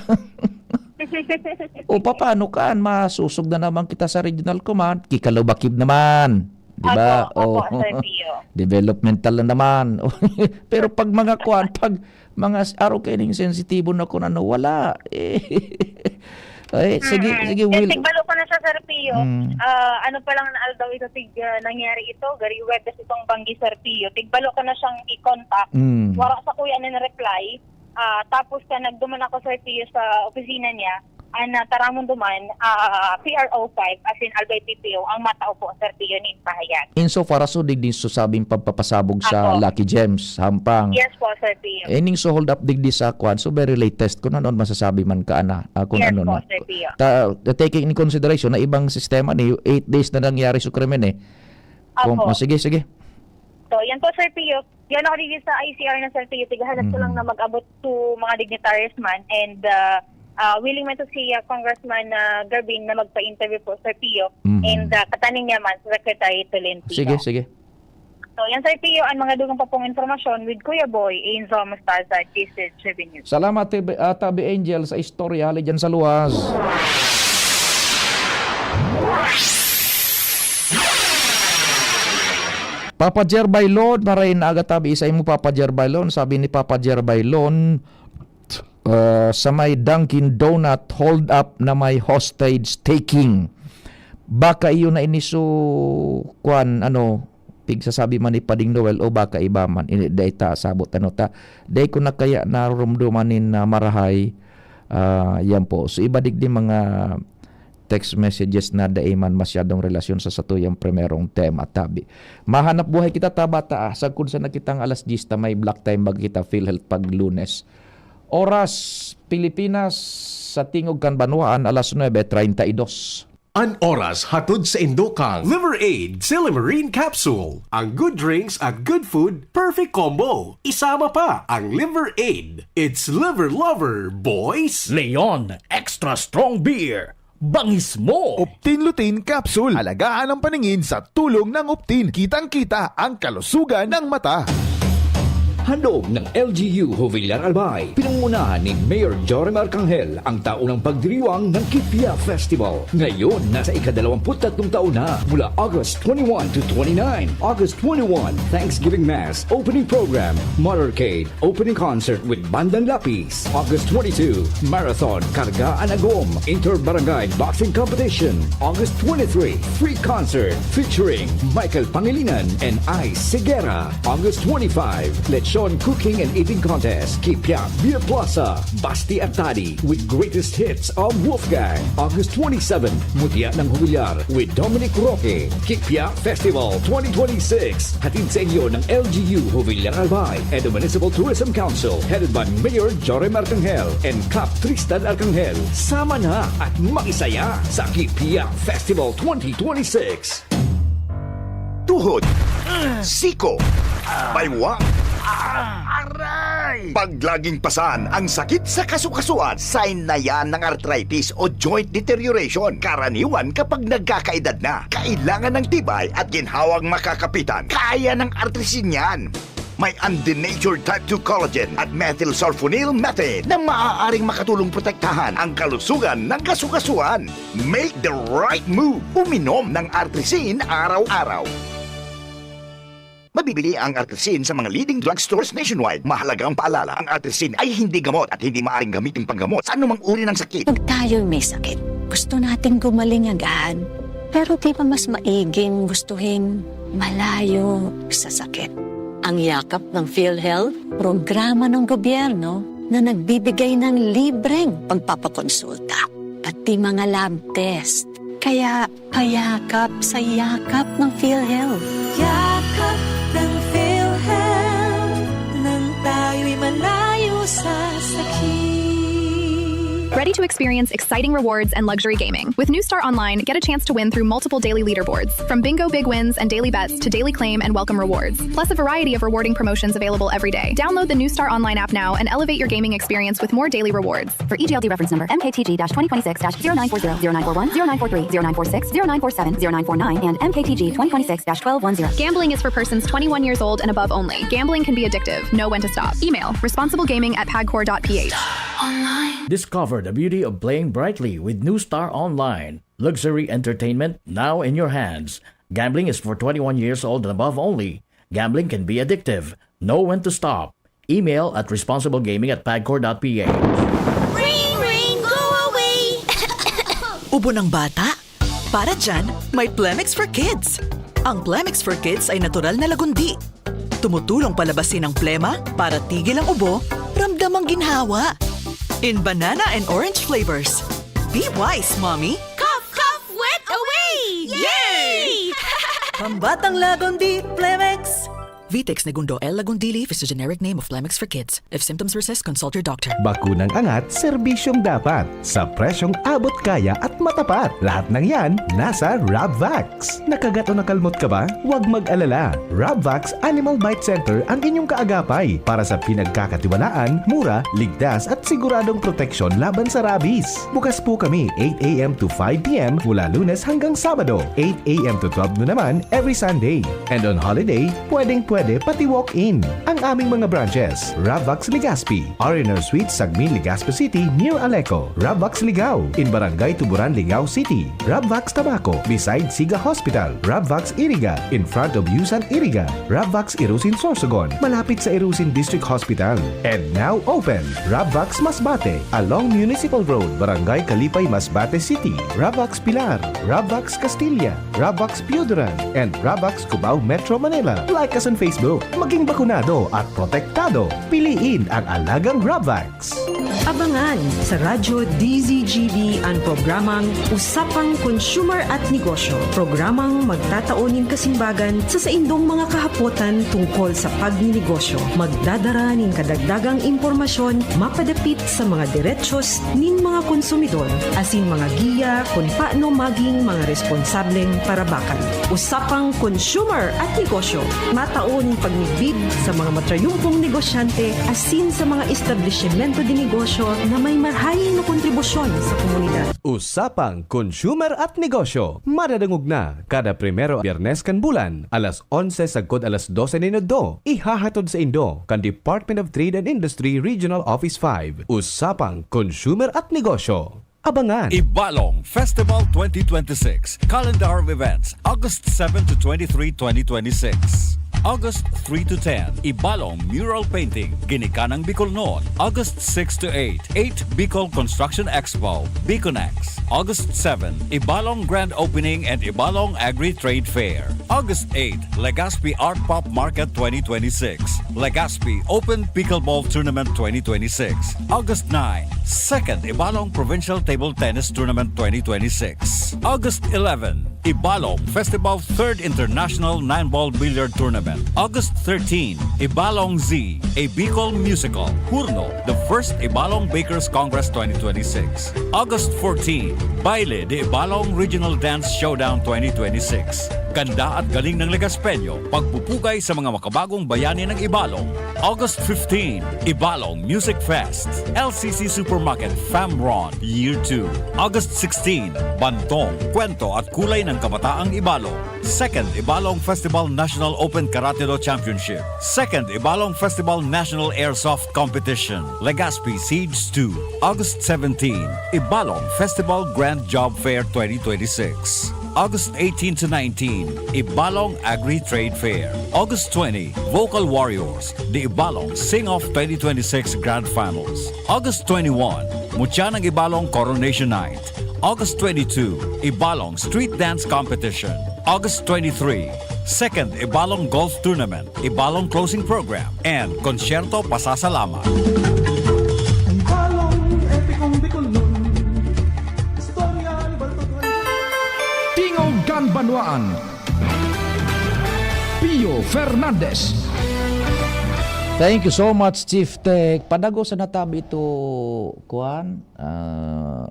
O, papaano kaan? Masusog na naman kita sa regional command. Kikalubakib naman. Di ba? Apo, apo, O, Sir Pio. developmental na naman. Pero pag mga kuan, pag mga s-, araw kayo ning sensitibo na kung ano, wala. Eh, eh, sige, Mm-mm. sige, Eh, Will. tigbalo ko na siya, Sir Pio. Mm. Ah, ano pa lang na aldaw ito, tig-, ah, nangyari ito, gari Huwebes itong banggi, Sir Pio. Tigbalo ko na siyang i-contact. Mm. Wala sa kuya na reply. Ah, tapos ka nagduman ako, Sir Pio, sa opisina niya. An, ah, taramon duman, ah, P R O five, asin Albay P P O, ang matao po, Sir Pio, nin pahayag. Insofar as digdi susabing pagpapasabog sa Apo. Lucky Gems, Hampang. Yes po, Sir Pio. Eh, ning so hold up digdi sa kwan, so very latest, kung ano masasabi man ka, ana, ah, kung Yes ano po, na. Sir Pio. Ta-, taking in consideration na ibang sistema ni, eight days na nangyari sa krimen, eh. Kung, Apo. oh, sige, sige. So, yan po, Sir Pio. Yan ako digdi sa I C R na, Sir Pio. Tigahalas ko lang Mm. na mag-abot to mga dignitaries man. And, ah, ah, willing man to si, ah, Congressman, ah, Garbin na magpa-interview po, Sir Pio. Mm. And, ah, kataning niya man, Secretary Tolentino. Sige, sige. So, yan, Sir Pio, ang mga dugang pa pong impormasyon with Kuya Boy, Angel Mostaza, G C H News. Salamat, T V, ah, Tabi Angel, sa istorya hali dyan sa luwas. Papa Jer Bailon, maray na aga tabi sa imo, Papa Jer Bailon. Sabi ni Papa Jer Bailon, ah, sa may Dunkin' Donut hold up na may hostage taking. Baka iyo na ini so, kwan, ano, pigsasabi man ni Pading Noel o baka iba man. Ini, dai ta sabot, ano ta. Dai ko na kaya narumduman nin, ah, marahay. Ah, yan po. So, iba digdi mga text messages na dai man masyadong relasyon sa satuyang primerong tema, tabi. Mahanap buhay kita, ta, bata, ah. Sagkod sa nakitang alas diyes ta, may block time baga kita, PhilHealth pag Lunes. Oras, Pilipinas, sa tingog kan banwaan, alas nuebe treinta y dos. An oras hatod sa indo kan Liver Aid Silymarin Capsule. Ang good drinks at good food, perfect combo. Isama pa ang Liver Aid. It's Liver Lover, boys! Leon Extra Strong Beer. Bangis mo! Optin Lutein Capsule. Alagaan ang paningin sa tulong ng Optin. Kitang-kita ang kalusugan ng mata. Handog ng L G U Jovellar Albay, pinangungunahan ni Mayor Jorim Arcangel, ang taunang pagdiriwang ng Kipia Festival. Ngayon, nasa ikadalawamput tatlong taon na, mula August twenty-one to twenty-nine. August twenty-one, Thanksgiving Mass, Opening Program, Motorcade, Opening Concert with Bandang Lapis. August twenty-two, Marathon Karga an Agom, Inter-Barangay Boxing Competition. August twenty-three, Free Concert featuring Michael Pangilinan and Ice Segura. August twenty-five, Lechon On Cooking and Eating Contest, Kipia Beer Plaza, Basti at Tadi with greatest hits of Wolfgang. August twenty-seven, Mutya ng Humilyar with Dominic Roque. Kipia Festival twenty twenty-six, hatid sa inyo ng L G U Humilyar Albay and the Municipal Tourism Council, headed by Mayor Jory Arcangel and Cap Tristan Arcangel. Sama na at makisaya sa Kipia Festival twenty twenty-six. Tuhod, siko, baywang, aray! Pag laging pasan ang sakit sa kasukasuan, sign na yan ng arthritis o joint deterioration. Karaniwan kapag nagkakaedad na, kailangan ng tibay at ginhawang makakapitan. Kaya ng Artrisin yan. May undenatured type two collagen at methylsulfonyl methane na maaaring makatulong protektahan ang kalusugan ng kasukasuan. Make the right move. Uminom ng Artrisin araw-araw. Mabibili ang Artrisin sa mga leading drugstores nationwide. Mahalagang paalala, ang Artrisin ay hindi gamot at hindi maaaring gamitin panggamot sa anumang uri ng sakit. Pag tayo'y may sakit, gusto nating gumaling agad. Pero di ba mas maiging gustuhin malayo sa sakit? Ang Yakap ng PhilHealth, programa ng gobyerno na nagbibigay ng libreng pagpapakonsulta, pati mga lab test. Kaya payakap sa Yakap ng PhilHealth. Yakap ng PhilHealth, nang tayo'y malayo sa sakit. Ready to experience exciting rewards and luxury gaming? With New Star Online, get a chance to win through multiple daily leaderboards, from bingo big wins and daily bets to daily claim and welcome rewards, plus a variety of rewarding promotions available every day. Download the New Star Online app now and elevate your gaming experience with more daily rewards. For E G L D reference number M K T G dash twenty twenty-six dash zero nine four zero, zero nine four one, zero nine four three, zero nine four six, zero nine four seven, zero nine four nine, and M K T G twenty twenty-six dash twelve one zero. Gambling is for persons twenty-one years old and above only. Gambling can be addictive. Know when to stop. Email responsiblegaming at pagcor dot ph. Discover the beauty of playing brightly with New Star Online. Luxury entertainment now in your hands. Gambling is for twenty-one years old and above only. Gambling can be addictive. Know when to stop. Email at responsiblegaming at pagcor dot ph. Ring, ring, go away! Ubo ng bata? Para dyan, may Plemex for Kids. Ang Plemex for Kids ay natural na lagundi. Tumutulong palabasin ang plema para tigil ang ubo, ramdam ang ginhawa. In banana and orange flavors. Be wise, Mommy! Cough, cough, wet away! Yay! Pambatang Lagundi, Plemex! Vitex Negundo L. Lagundili is the generic name of Plemex for Kids. If symptoms persist, consult your doctor. Bakunang angat, serbisyong dapat. Sa presyong abot kaya at matapat. Lahat ng yan, nasa Rabvax. Nakagat o nakalmot ka ba? Huwag mag-alala. Rabvax Animal Bite Center ang inyong kaagapay para sa pinagkakatiwalaan, mura, ligtas at siguradong proteksyon laban sa rabies. Bukas po kami eight a.m. to five p.m. mula Lunes hanggang Sabado, eight a.m. to twelve noon naman every Sunday. And on holiday, pwedeng-pwede pati walk-in. Ang aming mga branches, Rabvax Legazpi, R and R Suites, Sagmin, Legazpi City, near Aleco. Rabvax Ligao, in Barangay Tuburan, Ligao City. Rabvax Tabaco, beside Siga Hospital. Rabvax Iriga, in front of Yusan Iriga. Rabvax Irusin Sorsogon, malapit sa Irusin District Hospital. And now open, Rabvax Masbate, along Municipal Road, Barangay Kalipay, Masbate City. Rabvax Pilar, Rabvax Castilla, Rabvax Pioduran, and Rabvax Cubao, Metro Manila. Like us on Facebook. Maging bakunado at protektado. Piliin ang alagang Rabvax. Abangan sa Radyo D Z G B an programang Usapang Consumer at Negosyo, programang magtatao nin kasimbagan sa saindong mga kahapotan tungkol sa pagninegosyo. Magdadara nin kadagdagang impormasyon mapadapit sa mga derechos nin mga konsumidor, asin mga giya kun paano maging mga responsableng parabakan. Usapang Consumer at Negosyo, matao nin pagmidbid sa mga matrayumpong negosyante asin sa mga establisimento de negosyo na may marahay na kontribusyon sa komunidad. Usapang Consumer at Negosyo, madadangog na kada primero Biyernes kan bulan, alas onse sagkod alas dose nin udto. Ihahatod sa indo kan Department of Trade and Industry Regional Office five. Usapang Consumer at Negosyo. Abangan! Ibalong Festival twenty twenty-six, Calendar of Events, August seven to twenty-three, twenty twenty-six. August three to ten, Ibalong Mural Painting, Ginikanang Bicolnon. August six to eight, eight Bicol Construction Expo, Biconex. August seven, Ibalong Grand Opening and Ibalong Agri-Trade Fair. August eight, Legazpi Art Pop Market twenty twenty-six, Legazpi Open Pickleball Tournament twenty twenty-six. August nine, Second Ibalong Provincial Table Tennis Tournament twenty twenty-six. August eleven, Ibalong Festival Third International Nine Ball Billiard Tournament. August thirteen, Ibalong Z, a Bicol Musical, Hurno, the First Ibalong Bakers Congress twenty twenty-six. August fourteen, Baile de Ibalong Regional Dance Showdown twenty twenty-six. Ganda at galing ng Legaspeño, pagpupugay sa mga makabagong bayani ng Ibalong. August fifteen, Ibalong Music Fest, L C C Supermarket, Famron, Year two. August sixteen, Bantong, Kwento at Kulay ng Kabataang Ibalong. Second Ibalong Festival National Open Karate Do Championship. Second Ibalong Festival National Airsoft Competition, Legazpi Siege two. August seventeen, Ibalong Festival Grand Job Fair twenty twenty-six. August eighteen to nineteen, Ibalong Agri-Trade Fair. August twenty, Vocal Warriors, the Ibalong Sing-Off twenty twenty-six Grand Finals. August twenty-one, Mutya ng Ibalong Coronation Night. August twenty-two, Ibalong Street Dance Competition. August twenty-three, Second Ibalong Golf Tournament, Ibalong Closing Program, and Konsyerto Pasasalamat. Ang balong epikong Bicolnon. Istorya ni Baltog Juan. Tingog kan Banwaan. Pio Fernandez. Thank you so much, Chief Tech. Padagosan na tabi ito, kuan, ah,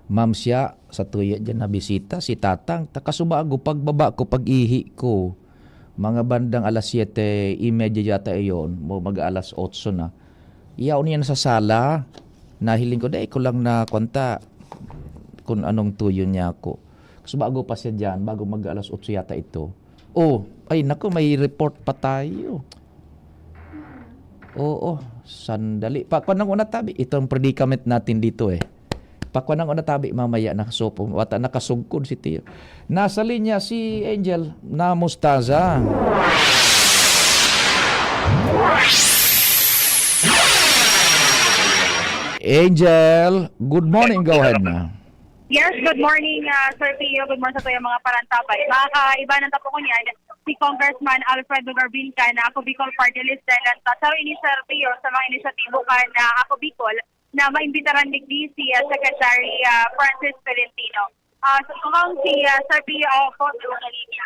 Ma'am siya, sa tuya dyan na bisita, si Tatang. Ta kasubago, pagbaba ko, pag-ihi ko, mga bandang alas siyete y media yata iyon, mo mag-alas otso na. Yaon niya na sa sala, nahiling ko, dai ko lang na kwanta kung anong tuyo niya ako. Kasubago pa siya dyan, bago mag-alas otso yata ito. Oh, ay naku, may report pa tayo. Oo, sandali. Pakuan ng una tabi. Itong predicament natin dito eh. Pakuan ng una tabi, mamaya nakasopo. Wata, nakasugkod si Tiyo. Nasa linya si Angel na Mostaza. Angel, good morning. Go ahead na. Yes, good morning, ah, Sir Pio. Good morning sa tuyang mga parantabay. Mga kaibanan ta po ngunyan, si Congressman Alfredo Garbinca na Ako Bicol Party List dahil ang tatao ini, Sir Pio, sa mga inisyatibo kan na Ako Bicol na maimbitaran digdi si, ah, Secretary, ah, Francis Tolentino. Ah, so, kung si, ah, Sir Pio, ah, po, sa mga linya.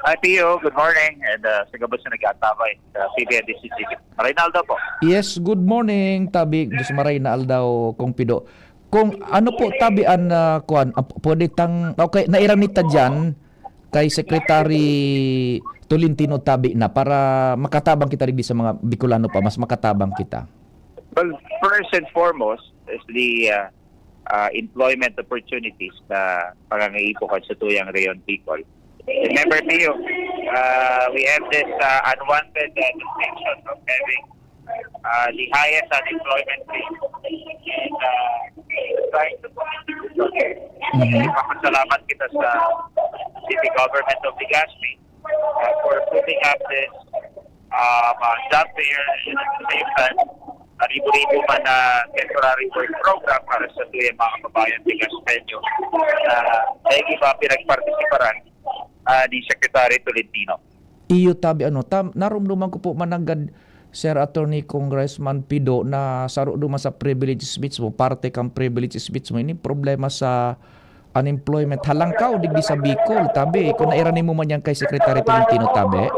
Hi, Pio. Good morning. And, uh, sa gabos na nag-aantabay sa P B N D C T V. Maray na aldaw po. Yes, good morning, Tabi. Diyos maray na aldaw, Kong Pido. Kung ano po, Tabi, an, uh, kuan, ap-, pwede tang, okay, nairang nita dyan kay Secretary Tolentino, Tabi, na para makatabang kita digdi sa mga Bicolano pa, mas makatabang kita. Well, first and foremost is the, uh, uh, employment opportunities na pangangaipo kan sa tuyang Rehiyon Bicol. Remember, Pio, uh, we have this, uh, unwanted, uh, distinction of having, uh, the highest unemployment rate. And, uh, trying to Mhm. Papasalamat kita sa City Government of Legazpi, uh, for putting up this, uh, uh, job fair, and at the same time, ribo-ribo man na temporary work program para sa tuyang mga kababayan Legaspeño na dahil iba pinagpartisiparan, ah, ni Secretary Tolentino. Iyo, Tabi, ano, tam-, narumduman ko po mananggad, Sir Attorney Congressman Pido, na saro duman sa privilege speech mo, parte kang privilege speech mo, ini problema sa unemployment. Halangkaw, digdi sa Bicol, Tabi, kung nairani mo man yan kay Secretary Tolentino, Tabi?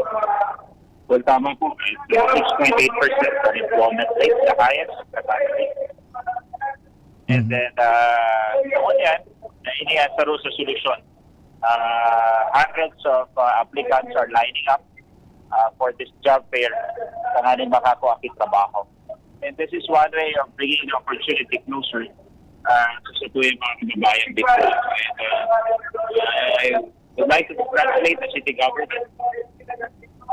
Well, tama po. Six point eight percent unemployment rate, the highest sa country. And Mhm. then, uh, noon yan, na iniasaro sa solusyon. Uh, hundreds of, uh, applicants are lining up, uh, for this job fair. Tanganing makakuha ki trabaho. And this is one way of bringing the opportunity closer, uh, sa tuwing mga kababayan dito. And, uh, I would like to congratulate the city government,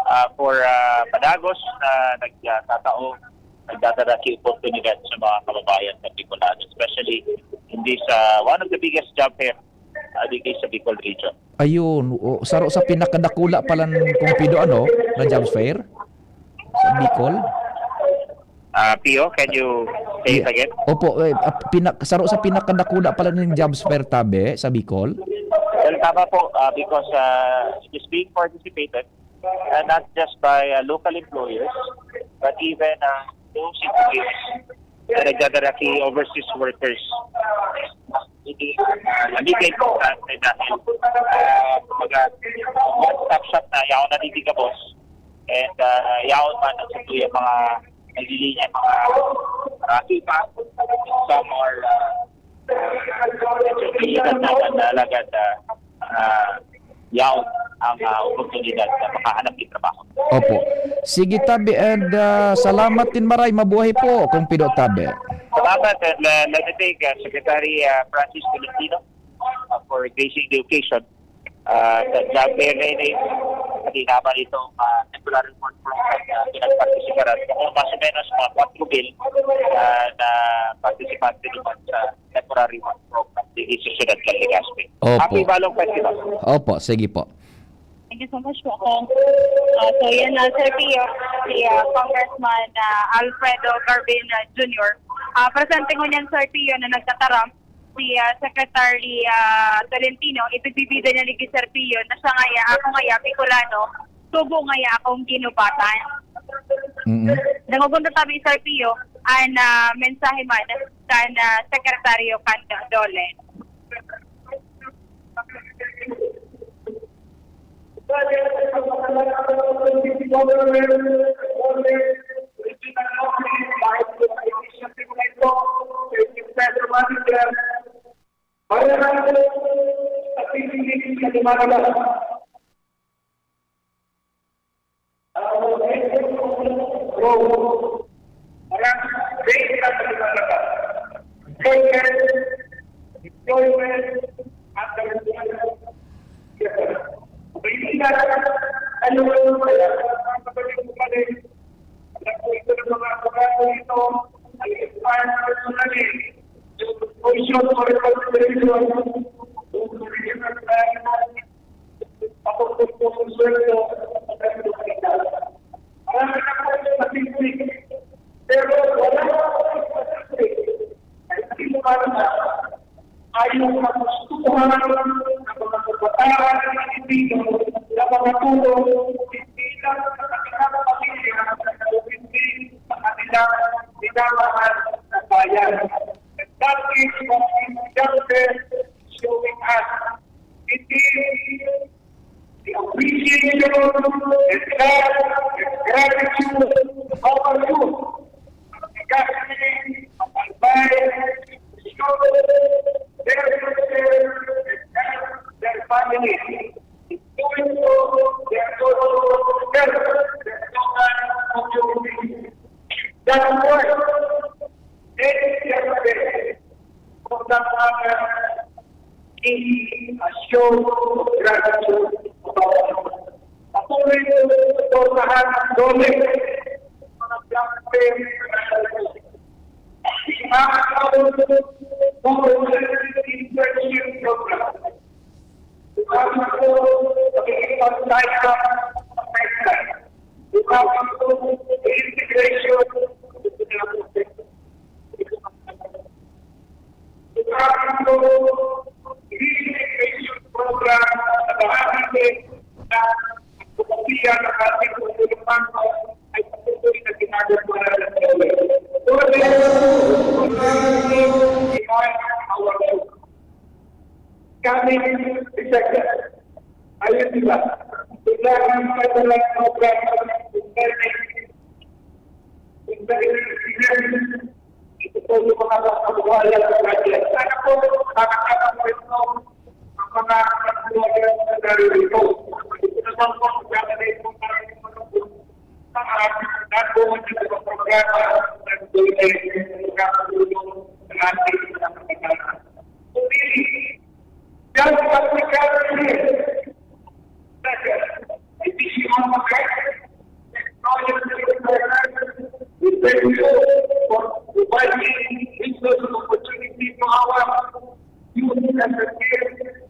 uh, for, uh, padagos na nagtatao, nagdadala ki oportunidad sa mga kababayan sa Bicolano, especially in this, uh, one of the biggest job fair ah, digdi sa Bicol region. Ayun, o, saro sa pinakadakula pala ng Kumpido, ano, na jobs fair sa Bicol. Uh, Pio, can you say it again? Opo, eh, ah, pinak saro sa pinakadakula pala ng jobs fair, tabi, sa Bicol. Well, tama po, uh, because uh, it is being participated uh, not just by uh, local employers, but even uh, those employers na nagdadala si overseas workers. Hindi, uh, hindi kayo importante dahil uh, kumbaga, one-stop shop na yaon na digdi gabos. And uh, yaon man ang satuya mga naglilinya mga uh, iba. Some are uh, uh, medyo pilitan naman na alagad uh, uh, yaon ang uh, oportunidad na makahanap ng trabaho. Opo. Sige, tabi, and uh, salamat din maray. Mabuhay po, Kumpido, tabi. Salamat, and uh, let me thank uh, Secretary uh, Francis Tolentino uh, for gracing the occasion. Uh, sa job fair na ini, hindi naman itong uh, temporary work program na pinagpartisiparan. Kung mas o menos mga kwatro mil uh, na partisipante naman sa temporary work program dito sa Siyudad Legazpi. Opo. Happy Balong Festival! Opo, sige po. Thank you so much po, Kong. Uh, so yan, uh, Sir Pio, si uh, Congressman uh, Alfredo Garbin uh, Junior. Uh, presente ngunyan, Sir Pio, na nagtataram si uh, Secretary uh, Tolentino, ipigbibida niya ligi, Sir Pio, na siya ngaya, ako ngaya, Bicolano, subo ngaya akong ginubatan. Mm-mm. Nangugunta tabi, Sir Pio, an uh, mensahe man kan uh, Sekretaryo kan DOLE. Patungkol po sa sweldo sa mga lokalitas. Marami na po yung statistic, pero wala pa po yung statistic na hindi lumalabas. Ayon sa kagustuhan ng mga kabataan ng Pilipino na makatulong hindi lang sa kanilang pamilya o hindi sa kanilang minamahal na bayan. That is what is showing us. It is the appreciation and love and gratitude of our youth. Because of advice, show their future and help their family. Doing so, they are also help their local community. That's why, ladies and gentlemen, for that matter, is a show of gratitude. Patuloy po suportahan ang DOLE, mga black pen, ang internship program. Bukawi po, pakikipag-type up ang pipeline. Bukawi po, integration. Bukawi po, integration program sa bahagi ng pagpapatiya ng ating pagtulungan ay patuloy na ginagawa ng DOLE. DOLE, Coming December. Ayun, di ba? Bigla ng federal program, ito po yung mga kabuhayan sa budget. Sana po, makakatawa po ito ang mga kabuhayan sa narito. Ito naman po, ang gagawin po para sa mga nagbuhat ng mga programa ng DOLE, nakakatulong sa ating mga kabataan. Pumili. Diyan sa Africa, hindi siya mag-, technology, providing business opportunity for our youth and the kids.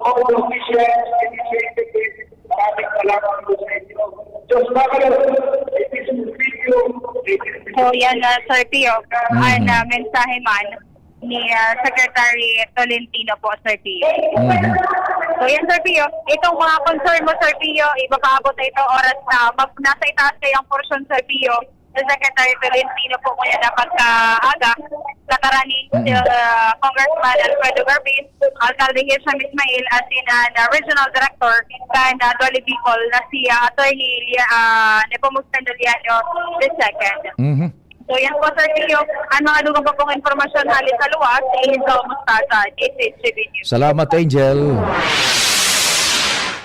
All officials, initiated this. Maraming salamat po sa inyo. Diyos makalo, it is your video, it is So, yan, ah, Sir Pio. Ang, Mhm. ah, mensahe man ni, ah, Secretary Tolentino po, Sir Pio. Mhm. So, yan, Sir Pio. Itong mga concern mo, Sir Pio, ipapaabot na ito oras na mag-, nasa itaas kayong porsyon, Sir Pio. Si Secretary Tolentino po, kuya, na pagkaaga, katarani, Mm. si, ah, Congressman Alfredo Garvin, Alcalde Hisham Ismail, asin an, ah, Regional Director kan, ah, Dualibicol na si, ah, Attorney Lia-, ah, Nepomuceno Liaño the second. Mhm. So, yan po, Sir Pio. Ang mga dugang pa pong impormasyon hali sa luwas, ihinsaw mo sa, sa D H H T V News. Salamat, Angel.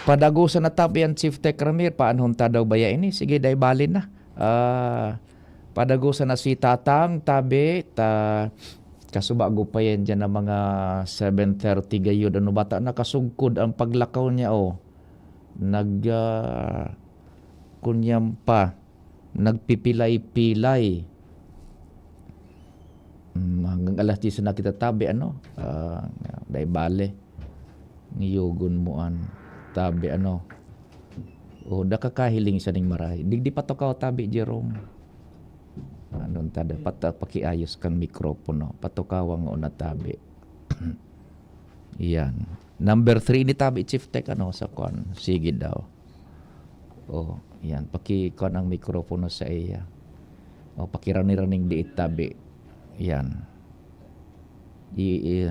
Padagosa na tabi ang Chief Tech Ramir. Paanhon ta daw baya ini? Sige, dai bali na. Ah, padagosa na si Tatang, tabi, ta, kasubago pa yan dyan ng mga seven thirty gayod. Ano, bata nakasugkod ang paglakaw niya, oh. Nag, ah, kunyam pa, nagpipilay-pilay. Mm, hanggang alas diyes na kita tabi, ano? Ah, dai bale. Ngiyogon mo an tabi, ano? O, da ka kahiling sa ning marahay. Digdi patukaw tabi, Jerome. Ano ta dapat, ah, pakiayos kan mikropono? Patukaw ang una tabi. Iyan. Number three ni tabi, Chief Tech, ano, sa kwan. Sige daw. O, iyan. Pakikuan ang mikropono sa iya. O, pakirani-raning diit tabi. Iyan. I, i,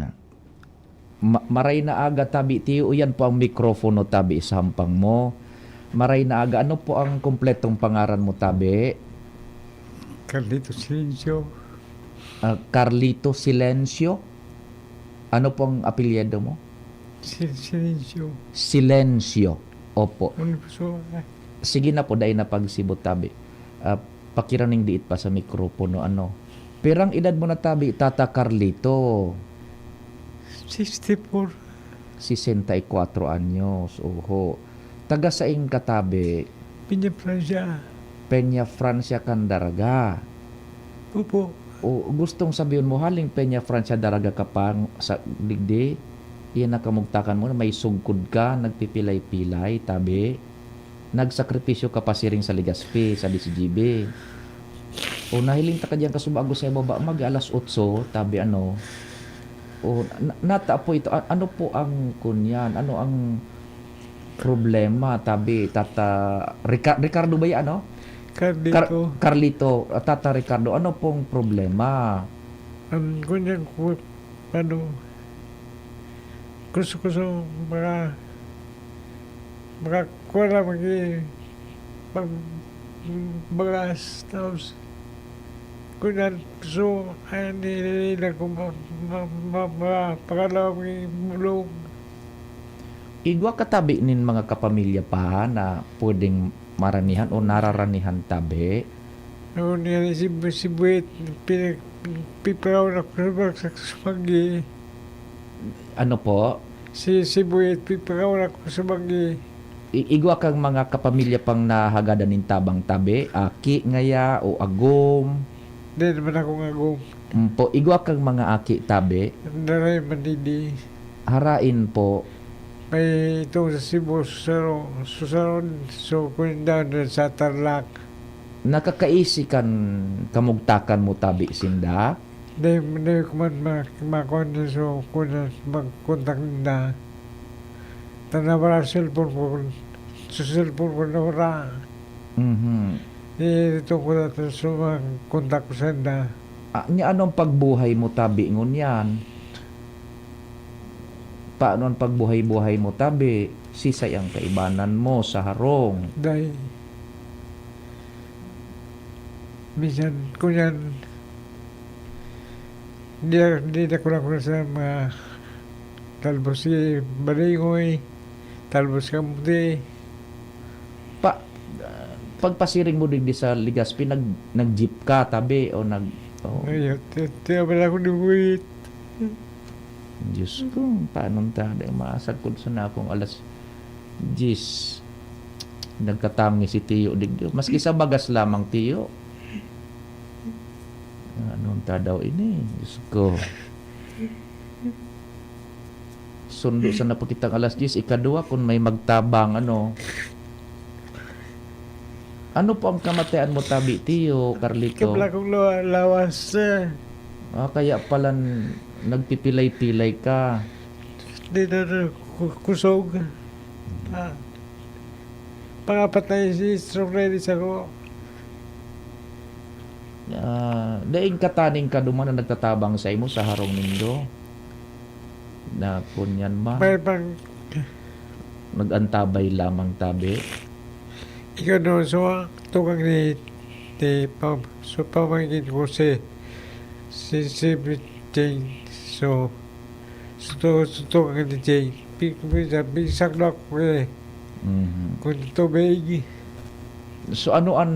ma-, maray na aga, tabi, tiyo, iyan po ang mikropono, tabi, isahampang mo. Maray na aga, ano po ang kompletong pangaran mo, tabi? Carlito Silencio. Ah, Carlito Silencio? Ano po ang apelyido mo? Si-, Silencio. Silencio. Opo. Ano po, so, ah? Sige na po, dai na pagsibo, tabi. Ah, pakiraning diit pa sa mikropono, ano. Pirang edad mo na, tabi, Tata Carlito? Sixty-four. Sesenta y cuatro anyos, oho. Taga saing ka, tabi? Peña Francia. Peña Francia kan Daraga. Opo. O, gustong sabihon mo, haling Peña Francia Daraga ka pa sa digdi? Iyan ang kamugtakan mo na may sugkod ka, nagpipilay-pilay, tabi? Nagsakripisyo ka pasiring sa Legazpi, sa D C G B. O, nahiling ta ka diyan kasubago sa ibaba, mag-alas otso, tabi, ano. O, na-, nata po ito. A-, ano po ang kunyan? Ano ang problema, tabi, Tata Rica-, Ricardo ba yan, ano? Carlito. Car-, Carlito, ah, Tata Ricardo, ano pong problema? Ang kunyan ko, ano, gusto ko sa mga, mga kuwan na magi-, pag-, bagas, tapos, kunyan, gusto, ay, nililila ko ma-, ma-, ma-, ma-, pakalaw ang bulong. Igwa ka tabi nin mga kapamilya pa na pwedeng maranihan o nararanihan tabi? Ako niya si, si Buet, pinag-, pipiraw na ko sa, sa, sa pagi. Ano po? Si, si Buet, pipiraw na ko sa pagi. I-, igwa kang mga kapamilya pang nahagadan nin tabang tabi, aki ngaya o agom? Di naman akong agom. Mm, po, igwa kang mga aki tabi? Daray man digdi. Harain po. May itong sa Cebu, Susaro-, Susaron, so, kung down sa Tarlac. Nakakaisi kan kamugtakan mo tabi sinda? Dai, dai ko man ma-, makuha na, so, kuna mag-contact ninda. Tana wala cellphone ko, sa cellphone ko na wala. Mhm. Eh, ito ko na, so, mag-contact ko sa inda. Ah, ni anong pagbuhay mo tabi ngunyan? Paano ang pagbuhay-buhay mo tabi? Sisay ang kaibanan mo sa harong? Dai. Minsan, kunyan, di, di na ko lang sa mga talbos si balingoy, talbos kamuti. Pa, ah, pagpasiring mo digdi sa Legazpi, nag-, nag-jeep ka, tabi, o nag-, o? Ngayon, ti-, ti-, wala akong ibuhit. Diyos ko, paano ta? Dai maasagkod sa nakong alas diyes. Nagkatangi si Tiyo digdi. Maski sa bagas lamang, Tiyo. Anong ta daw ini? Diyos ko. Diyos Sundo sa napakitang alas diyes, ikaduwa, kun may magtabang, ano. Ano po ang kamatian mo, tabi, Tiyo Carlito? Kabla kong lawa-, lawas, sir. Ah, kaya pala n-, nagpipilay-pilay ka. Di na, na ku-, kusog. Ah. Pangapat na is-, stroke na yun, isa ko. Ah, daing kataning ka duman na nagtatabang sa imo sa harong nindo? Na kunyan man. May pang- Nag-antabay lamang, tabi. Ikaw no, so, tugang ni, ni pa-, so, pamangkin ko si, si, si Jane. So, so, so, tugang ni Jane. Pi-, pi-, pi-, sakto ako eh. Mhm. Kung tubig. So, ano an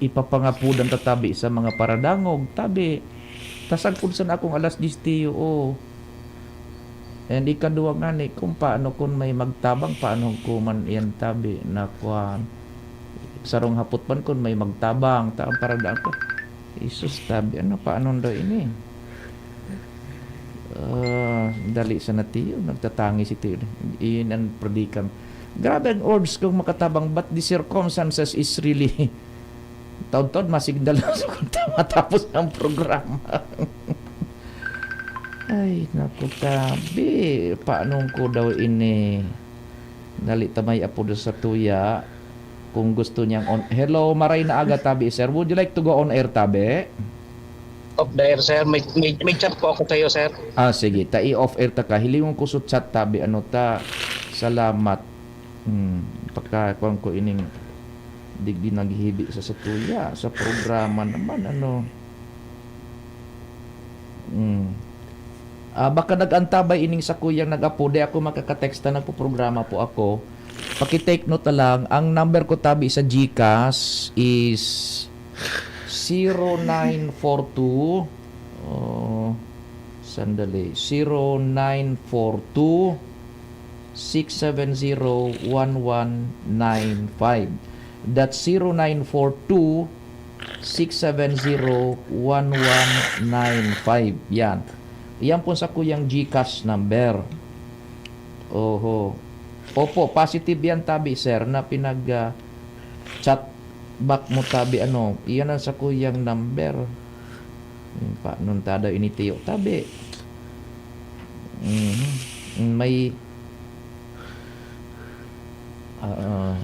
ipapangapodan ta, tabi, sa mga paradangog, tabi, ta sagkod sana akong alas diyes, Tiyo, oh. And ikaduwa ngani, kung paano kun may magtabang, paano ko man iyan, tabi, na kuwan. Sarong hapot man kun may magtabang, ta ang paradangog. Jesus, tabi, ano, paano daw ini? Ah, dali sana, Tiyo, nagtatangi si Tiyo. Iyan ang predicament. Grabe ang odds kung makatabang, but the circumstances is really Taud-taud, masignal na sa kung matapos ang programa. Ay, naku, tabi. Paano ko daw ini? Dali ta may apodo sa tuya. Kung gusto niyang on, hello, maray na aga, tabi, sir. Would you like to go on air, tabi? Off the air, sir. May, may, may chat po ako sa'yo, sir. Ah, sige. Ta, i-off air ta ka. Hilingon ko sa chat, tabi. Ano ta? Salamat. Hmm, pagka, kuwan ko ining digdi naghihibi sa satuya, sa programa naman, ano. Hmm. Ah, baka nag-antabay ining sakuyang nag-apo, di ako makakateksta, nagpoprograma po ako. Paki-take note na lang, ang number ko tabi sa GCash is zero nine four two, oh, sandali, zero nine four two, six seven zero, one one nine five. That's zero nine four two, six seven zero, one one nine five. Yan. Yan po sa kuyang GCash number. Oho. Opo, positive yan, tabi, sir, na pinag, ah, chat back mo, tabi, ano, iyan ang sa kuyang number. Hmm, pa, nung tada initiyo, tabi. Mhm. May, ah,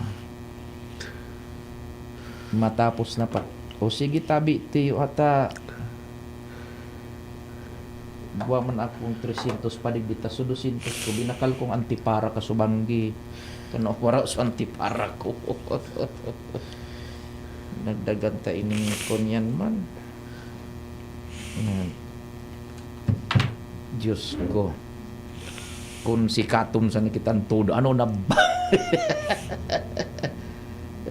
matapos na pa. O sige, tabi, tiyo ata. Buwa man akong tresyentos pa digdi ta, so dosyentos ko. Binakal kong antipara ka subanggi. Kano wara sa antipara ko. Nagdagan ta ining kunyan man. Hmm. Diyos ko. Kung sikaton sa nakitan todo, ano na ba?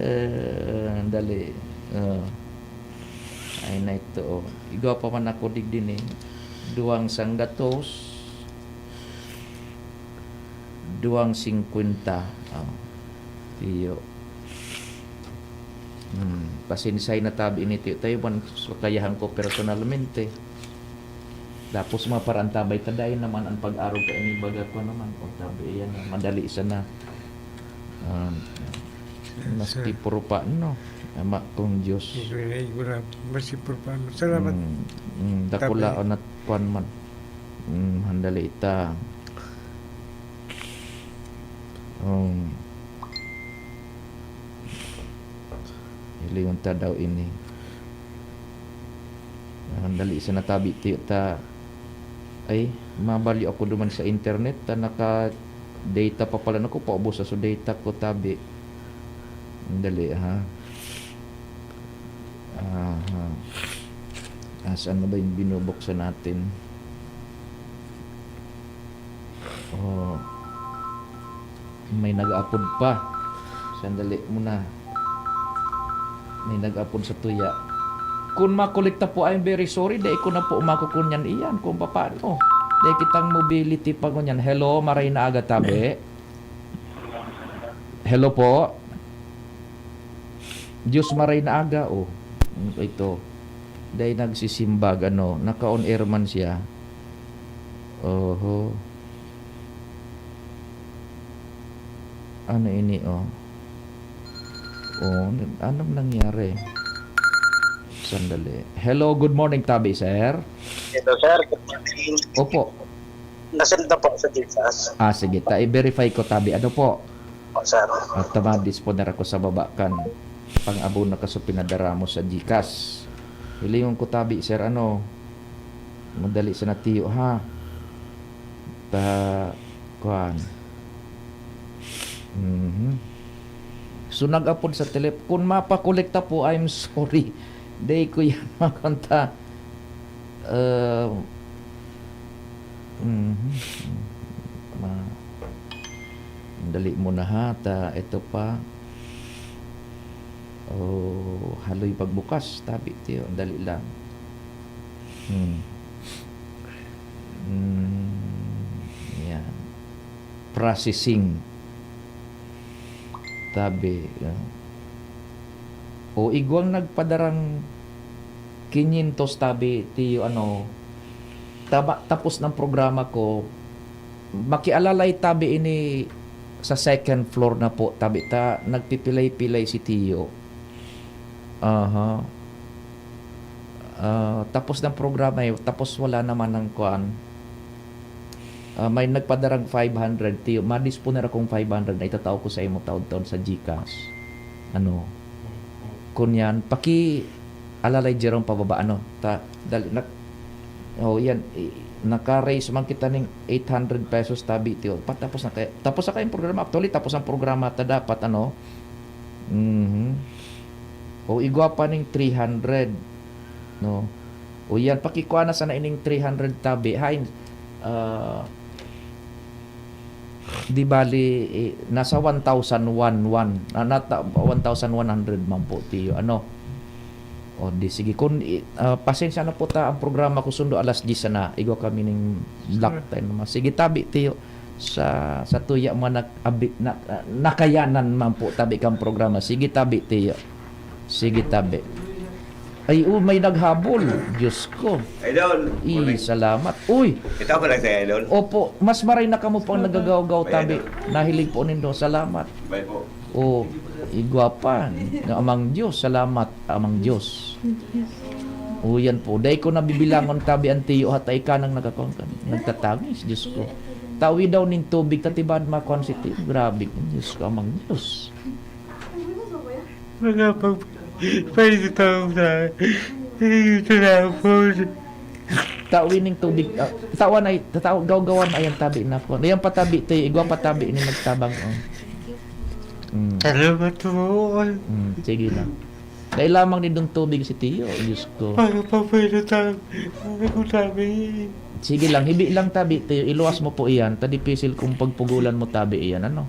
Eh, dali. Oh. Ay, na ito, oh. Igwa pa man ako digdi ni duwang sanggatos, duwang singkwenta. Oh. Tiyo. Hmm, pasensya na tabi ini, tiyo. Tayo man, sa kayahan ko personalmente. Tapos maparantabay ta, dai naman ang pag-arog ka ini, baga ko naman. O, tabi, iyan na, madali sana. Um, maski puro pa, no? Ama kong Diyos. Igura, igura. Maski puro pa, no? Salamat. Mm, mm, dakula Tabi. O nat-, kwan man. Mm, handali ita. Um, hilingon ta daw ini. Ah, dali sa natabi, ti-, ta, ay, mabalyo ako duman sa internet, ta naka-data pa pala nako, paubos sa so data ko, tabi. Dali, ha? Aha. Ah, saan na ba yung binubuksan natin? Oh. May nag-aapod pa. Sandali muna. May nag-aapod sa tuya. Kun makolekta po, I'm very sorry. Dai ko na po makukunyan iyan kung papaano. Dai kitang mobility pa ngunyan. Hello, maray na aga, tabi. Hello po. Diyos maray na aga, oh. Ito. Dai nagsisimbag, ano, naka-on air man siya. Oho. Ano ini, oh? Oh, anong nangyari? Sandali. Hello, good morning, tabi, sir. Hello, sir. Good morning. Opo. Nasend na po sa GCash. Ah, sige. Ta, i-verify ko, tabi. Ano po? Po, sir. At tamadis po na ako sa baba kan pang-abono ka sa pinadara mo sa GCash. Hilingon ko, tabi, sir, ano? Madali sa natiyo, ha? Ta, kuan. Mhm. So, nag-apod sa telep-, kung mapakolekta po, I'm sorry. Dai ko yan makanta. Uh, mhm. Ma-, dali mo na, ha. Ta, ito pa. Oh, haloy pagbukas, tabi, tiyo. Dali lang. Hmm. Hmm. Yan. Processing. Tabi, ah. O, igwang nagpadarang quinientos, tabi, tiyo, ano, tama, tapos ng programa ko, makialalay, tabi, ini sa second floor na po, tabi, ta, nagpipilay-pilay si tiyo. Aha. Ah, tapos ng programa, eh, tapos wala naman ng kuan. Ah, may nagpadarang five hundred, tiyo, madisponer akong five hundred na itatao ko sa imo taod-taod sa GCash. Ano? Kunyan, paki, alalay, Jerome, pababa, ano? Ta, dali, nak-, oh, yan, i-, naka-raise man kita ning eight hundred pesos, tabi, tiyo. Pa, tapos na kaya, tapos na kaya yung programa. Actually, tapos ang programa ta dapat, ano? Mhm. O, igwa pa ning three hundred, no? O, yan, pakikua na sana ining three hundred, tabi. Hay, ah, di bali, eh, nasa one thousand one, one, ah, nata-, one thousand one hundred man po, tiyo. Ano? O, di sige. Kung, i-, ah, pasensya na po ta, ang programa ko sundo alas diyes sana. Igwa kami ning block time naman. Sige, tabi, tiyo. Sa, sa tuya mo nak-, abi-, na, ah, nakayanan man po, tabi, kang programa. Sige, tabi, tiyo. Sige, tabi. Ay, oh, may naghabol. Diyos ko. Idol, Ih, morning. Salamat. Uy, Kita ko lang sa idol. Opo, mas maray na kamo pang nagagawgaw, May tabi. ano? Nahiling po nindo. Salamat. Bye po. Oh, igwa pa. Amang Diyos, salamat, Amang Diyos. Oh, yan po. Dai ko nabibilangon, tabi, ang tiyo, hata ika nang nagkakon-, nagtatangis, Diyos ko. Tawi daw nin tubig, tatibad makuan si tiyo. Grabe, Diyos ko, Amang Diyos. Mga pag-, pwede tawag sa, ito na po. Tawi ning tubig, ah, tawan ay, tataw-, gawgawan ay ang tabi na po. Ayan pa, tabi, tiyo, igwa pa, tabi, ni nagtabang, oh. Mm, Salamat po. mm, sige na. Dai lamang nindong tubig si tiyo, Diyos ko. Mga pag-, pwede tawag, ano po sabi? Sige lang, hibi lang, tabi, tiyo. Iluwas mo po iyan. Ta dipisil kung pagpugulan mo, tabi, iyan, ano?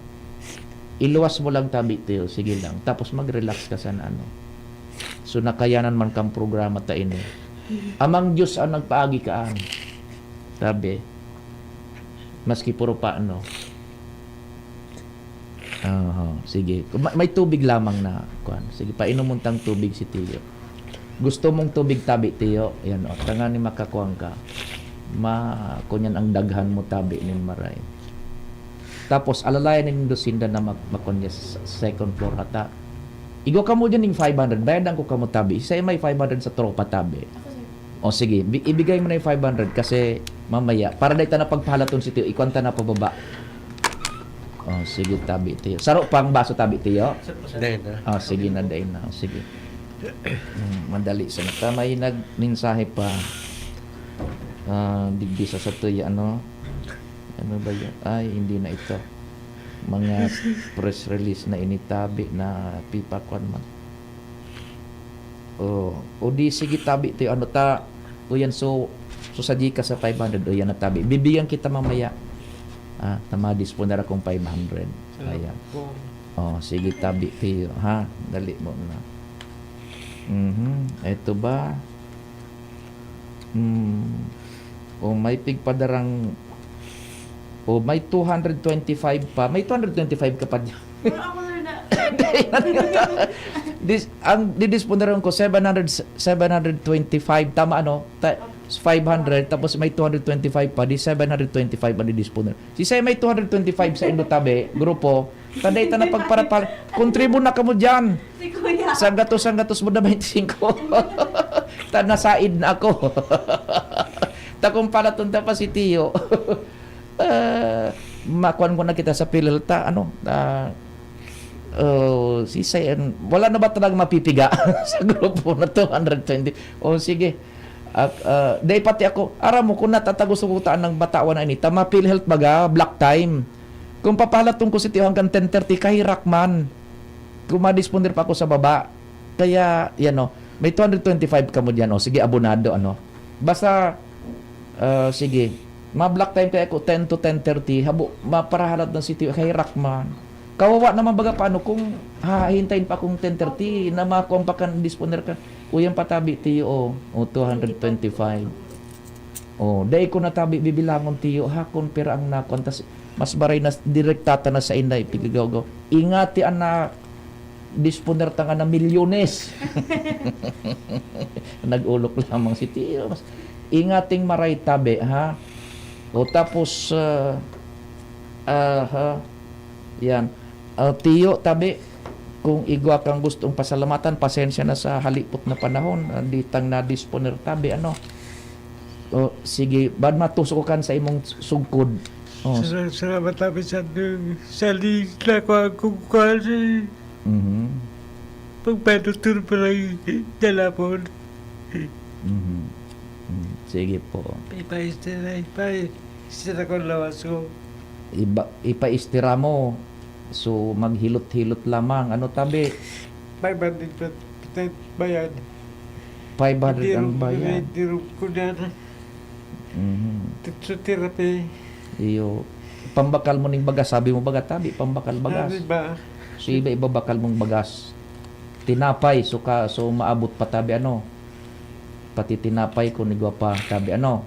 Iluwas mo lang, tabi, tiyo. Sige lang. Tapos mag-relax ka sana, ano? So, nakayanan man kang programa ta ini. Amang Diyos ang nagpaagi kaan. Sabi, maski puro pa, ano? Aha, sige. May, may tubig lamang na, kuan. Sige, painom mo tang tubig si tiyo. Gusto mong tubig, tabi, tiyo? Yan, o. Tanganing makakuan ka. Ma, kunyan ang daghan mo, tabi, nin maray. Tapos, alalayan nin dos sinda na mag-, makunya sa second floor hata. Igwa kamo dyan ning five hundred. Bayadan ko kamo, tabi. Isa may five hundred sa tropa, tabi. O sige, bi-, ibigay mo na yung five hundred kasi mamaya, para dai ta na pagpahalaton si tiyo, ikuan ta na pababa. O sige, tabi, tiyo. Saro pang baso, tabi, tiyo? Dahil na. Ah, sige na, dai na. Sige. Hmm, madali sa ta. May nagmensahe pa. Ah, digdi sa satuya, ano? Ano ba yan? Ay, hindi na ito. Mga press release na initabi na pipakwan man. O, o di, sige, tabi, tiyo, ano ta, o yan, so, so sa GCash sa five hundred, o yan na, tabi. Bibigyan kita mamaya. Ah, tamadis po na ra kong five hundred. Ayan. O, sige, tabi, tiyo, ha? Dali mo na. Mhm. Ito ba? Hmm. O, may pigpadarang, o, may two hundred twenty-five pa. May two hundred twenty-five ka pa dyan. Dis, ang didisponeron ko, seven hundred, seven hundred twenty-five. Tama, ano? Ta-, five hundred, tapos may two hundred twenty-five pa, di seven hundred twenty-five ang didisponer. Si Sai may two hundred twenty-five sa indo tabi, grupo, ta dai ta na pagparapal, kontribo na kamo dyan. Si Kuya. Sanggatos, sanggatos mo na twenty-five. Ta nasaid na ako. Ta kung palaton ta pa si Tiyo. Ah, makuan ko na kita sa PhilHealth ta, ano, ah, oh, si Sai, wala na ba talaga mapipiga sa grupo na two hundred twenty? O sige. Ak, ah, dai pati ako, aram mo, kung natatagos ko kutaan ng batawan na ini, ta ma-PhilHealth baga, block time. Kung papahalaton ko si Tiyo hanggang ten thirty, kahirak man. Kung madisponer pa ako sa baba. Kaya, yan o, may two hundred twenty-five kamo dyan. O, sige, abonado, ano. Basta, ah, sige, ma-block time kaya ko ten to ten thirty. Habo, maparahalat ng si Tiyo, kahirak man. Kawawa naman baga paano kung hahintayin pa akong ten thirty na makuha pa kan disponer ka. Uyan patabi, Tiyo, o. O, two hundred twenty-five. O, dai ko natabi bibilangon, Tiyo, ha, kung pira ang nakuan. Tas, mas baray na direktata na sa inday, pigigaw-gaw. Ingati an na disponer ta nga na milyones. Nag-olok lamang si Tiyo. Mas, ingating maray tabi, ha? O, tapos, ah, ah, ha? Yan. Ah, Tiyo, tabi, kung igwa kang gustong pasalamatan, pasensya na sa halipot na panahon, ah, di tang nadisponer tabi, ano? O, sige, bad matusok kan sa imong sugkod. O, Sal- Salamat namin sa nung saling na kuha kong kuha sa mhm. pagpadutur pa lang dalapon. Mhm. Mhm. Sige po. Ipaistira, ipaistira ko lawas ko. Iba, ipaistira mo. So, maghilot-hilot lamang. Ano tabi? Five hundred pa bayad. five hundred ang bayad. Tirog ko na. Mhm. Tutsu therapy. Iyo. Pambakal mo ning bagas. Sabi mo baga tabi, pambakal bagas. Ano ba? So, iba-iba bakal mong bagas. Tinapay, so, ka, so maabot pa tabi ano. Pati tinapay kung igwa pa tabi ano.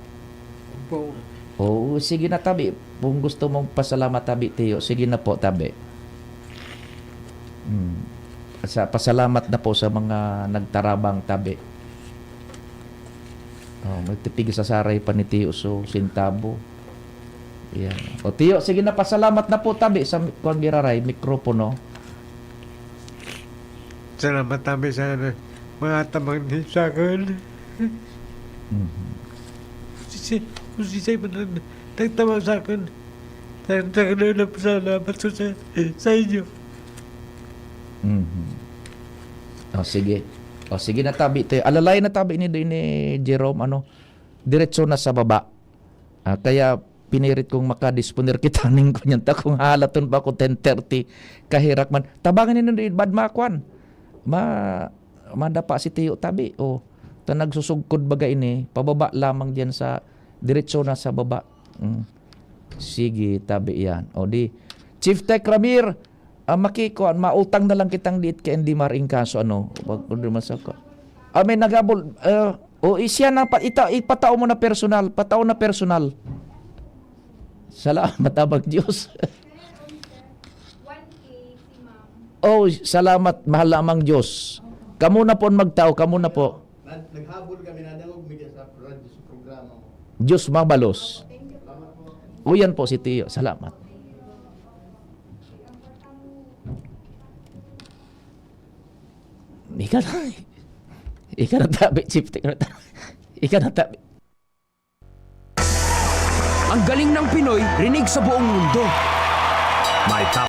Po. Oo, sige na tabi. Kung gusto mong pasalamat tabi, Tiyo, sige na po tabi. Hmm. Sa, pasalamat na po sa mga nagtarabang tabi. Oh, magtipig sa saray pa ni Tiyo, so sintabo. Yan. O Tiyo, sige na, pasalamat na po tabi sa mi- kuwan giraray, mikropono. Salamat namin sa mga tamang sa akin. Mhm. Si, si, kung si Simon ang nagtama sa akin, nagtagano na salamat ko sa, sa inyo. Mhm. O sige. O sige na tabi, Tiyo. Alalay na tabi ni, ni Jerome, ano, diretso na sa baba. Ah, kaya pinirit kong makadisponer kita ning kunyan ta kung halaton pa ako ten thirty. Kahirak man. Tabangan ninyo di bad makwan. Ma madapa si Tiyo tabi. O, ta nagsusugkod baga ini, pababa lamang diyan sa diretso na sa baba. Mm. Sige, tabi yan. O di, Chief Tech Ramir, ah, makikuan, mautang na lang kitang diit kay Andy Mar in kaso ano, wag ko naman sa ko. Ah, may nagabol, ah, o isya na pa, ita, ipatao mo na personal, patao na personal. Salamat, Abang Diyos. Oh, salamat, mahal na Amang Diyos. Kamo na po ang magtao, kamo na po. Nag- Naghabol kami, nadangog mi diyan sa radyo sa programa mo. Diyos mabalos. O yan po si Tiyo, salamat. Ika na, ika na tabi, Chief Tech. Ika na tabi. Ang galing ng Pinoy, rinig sa buong mundo. May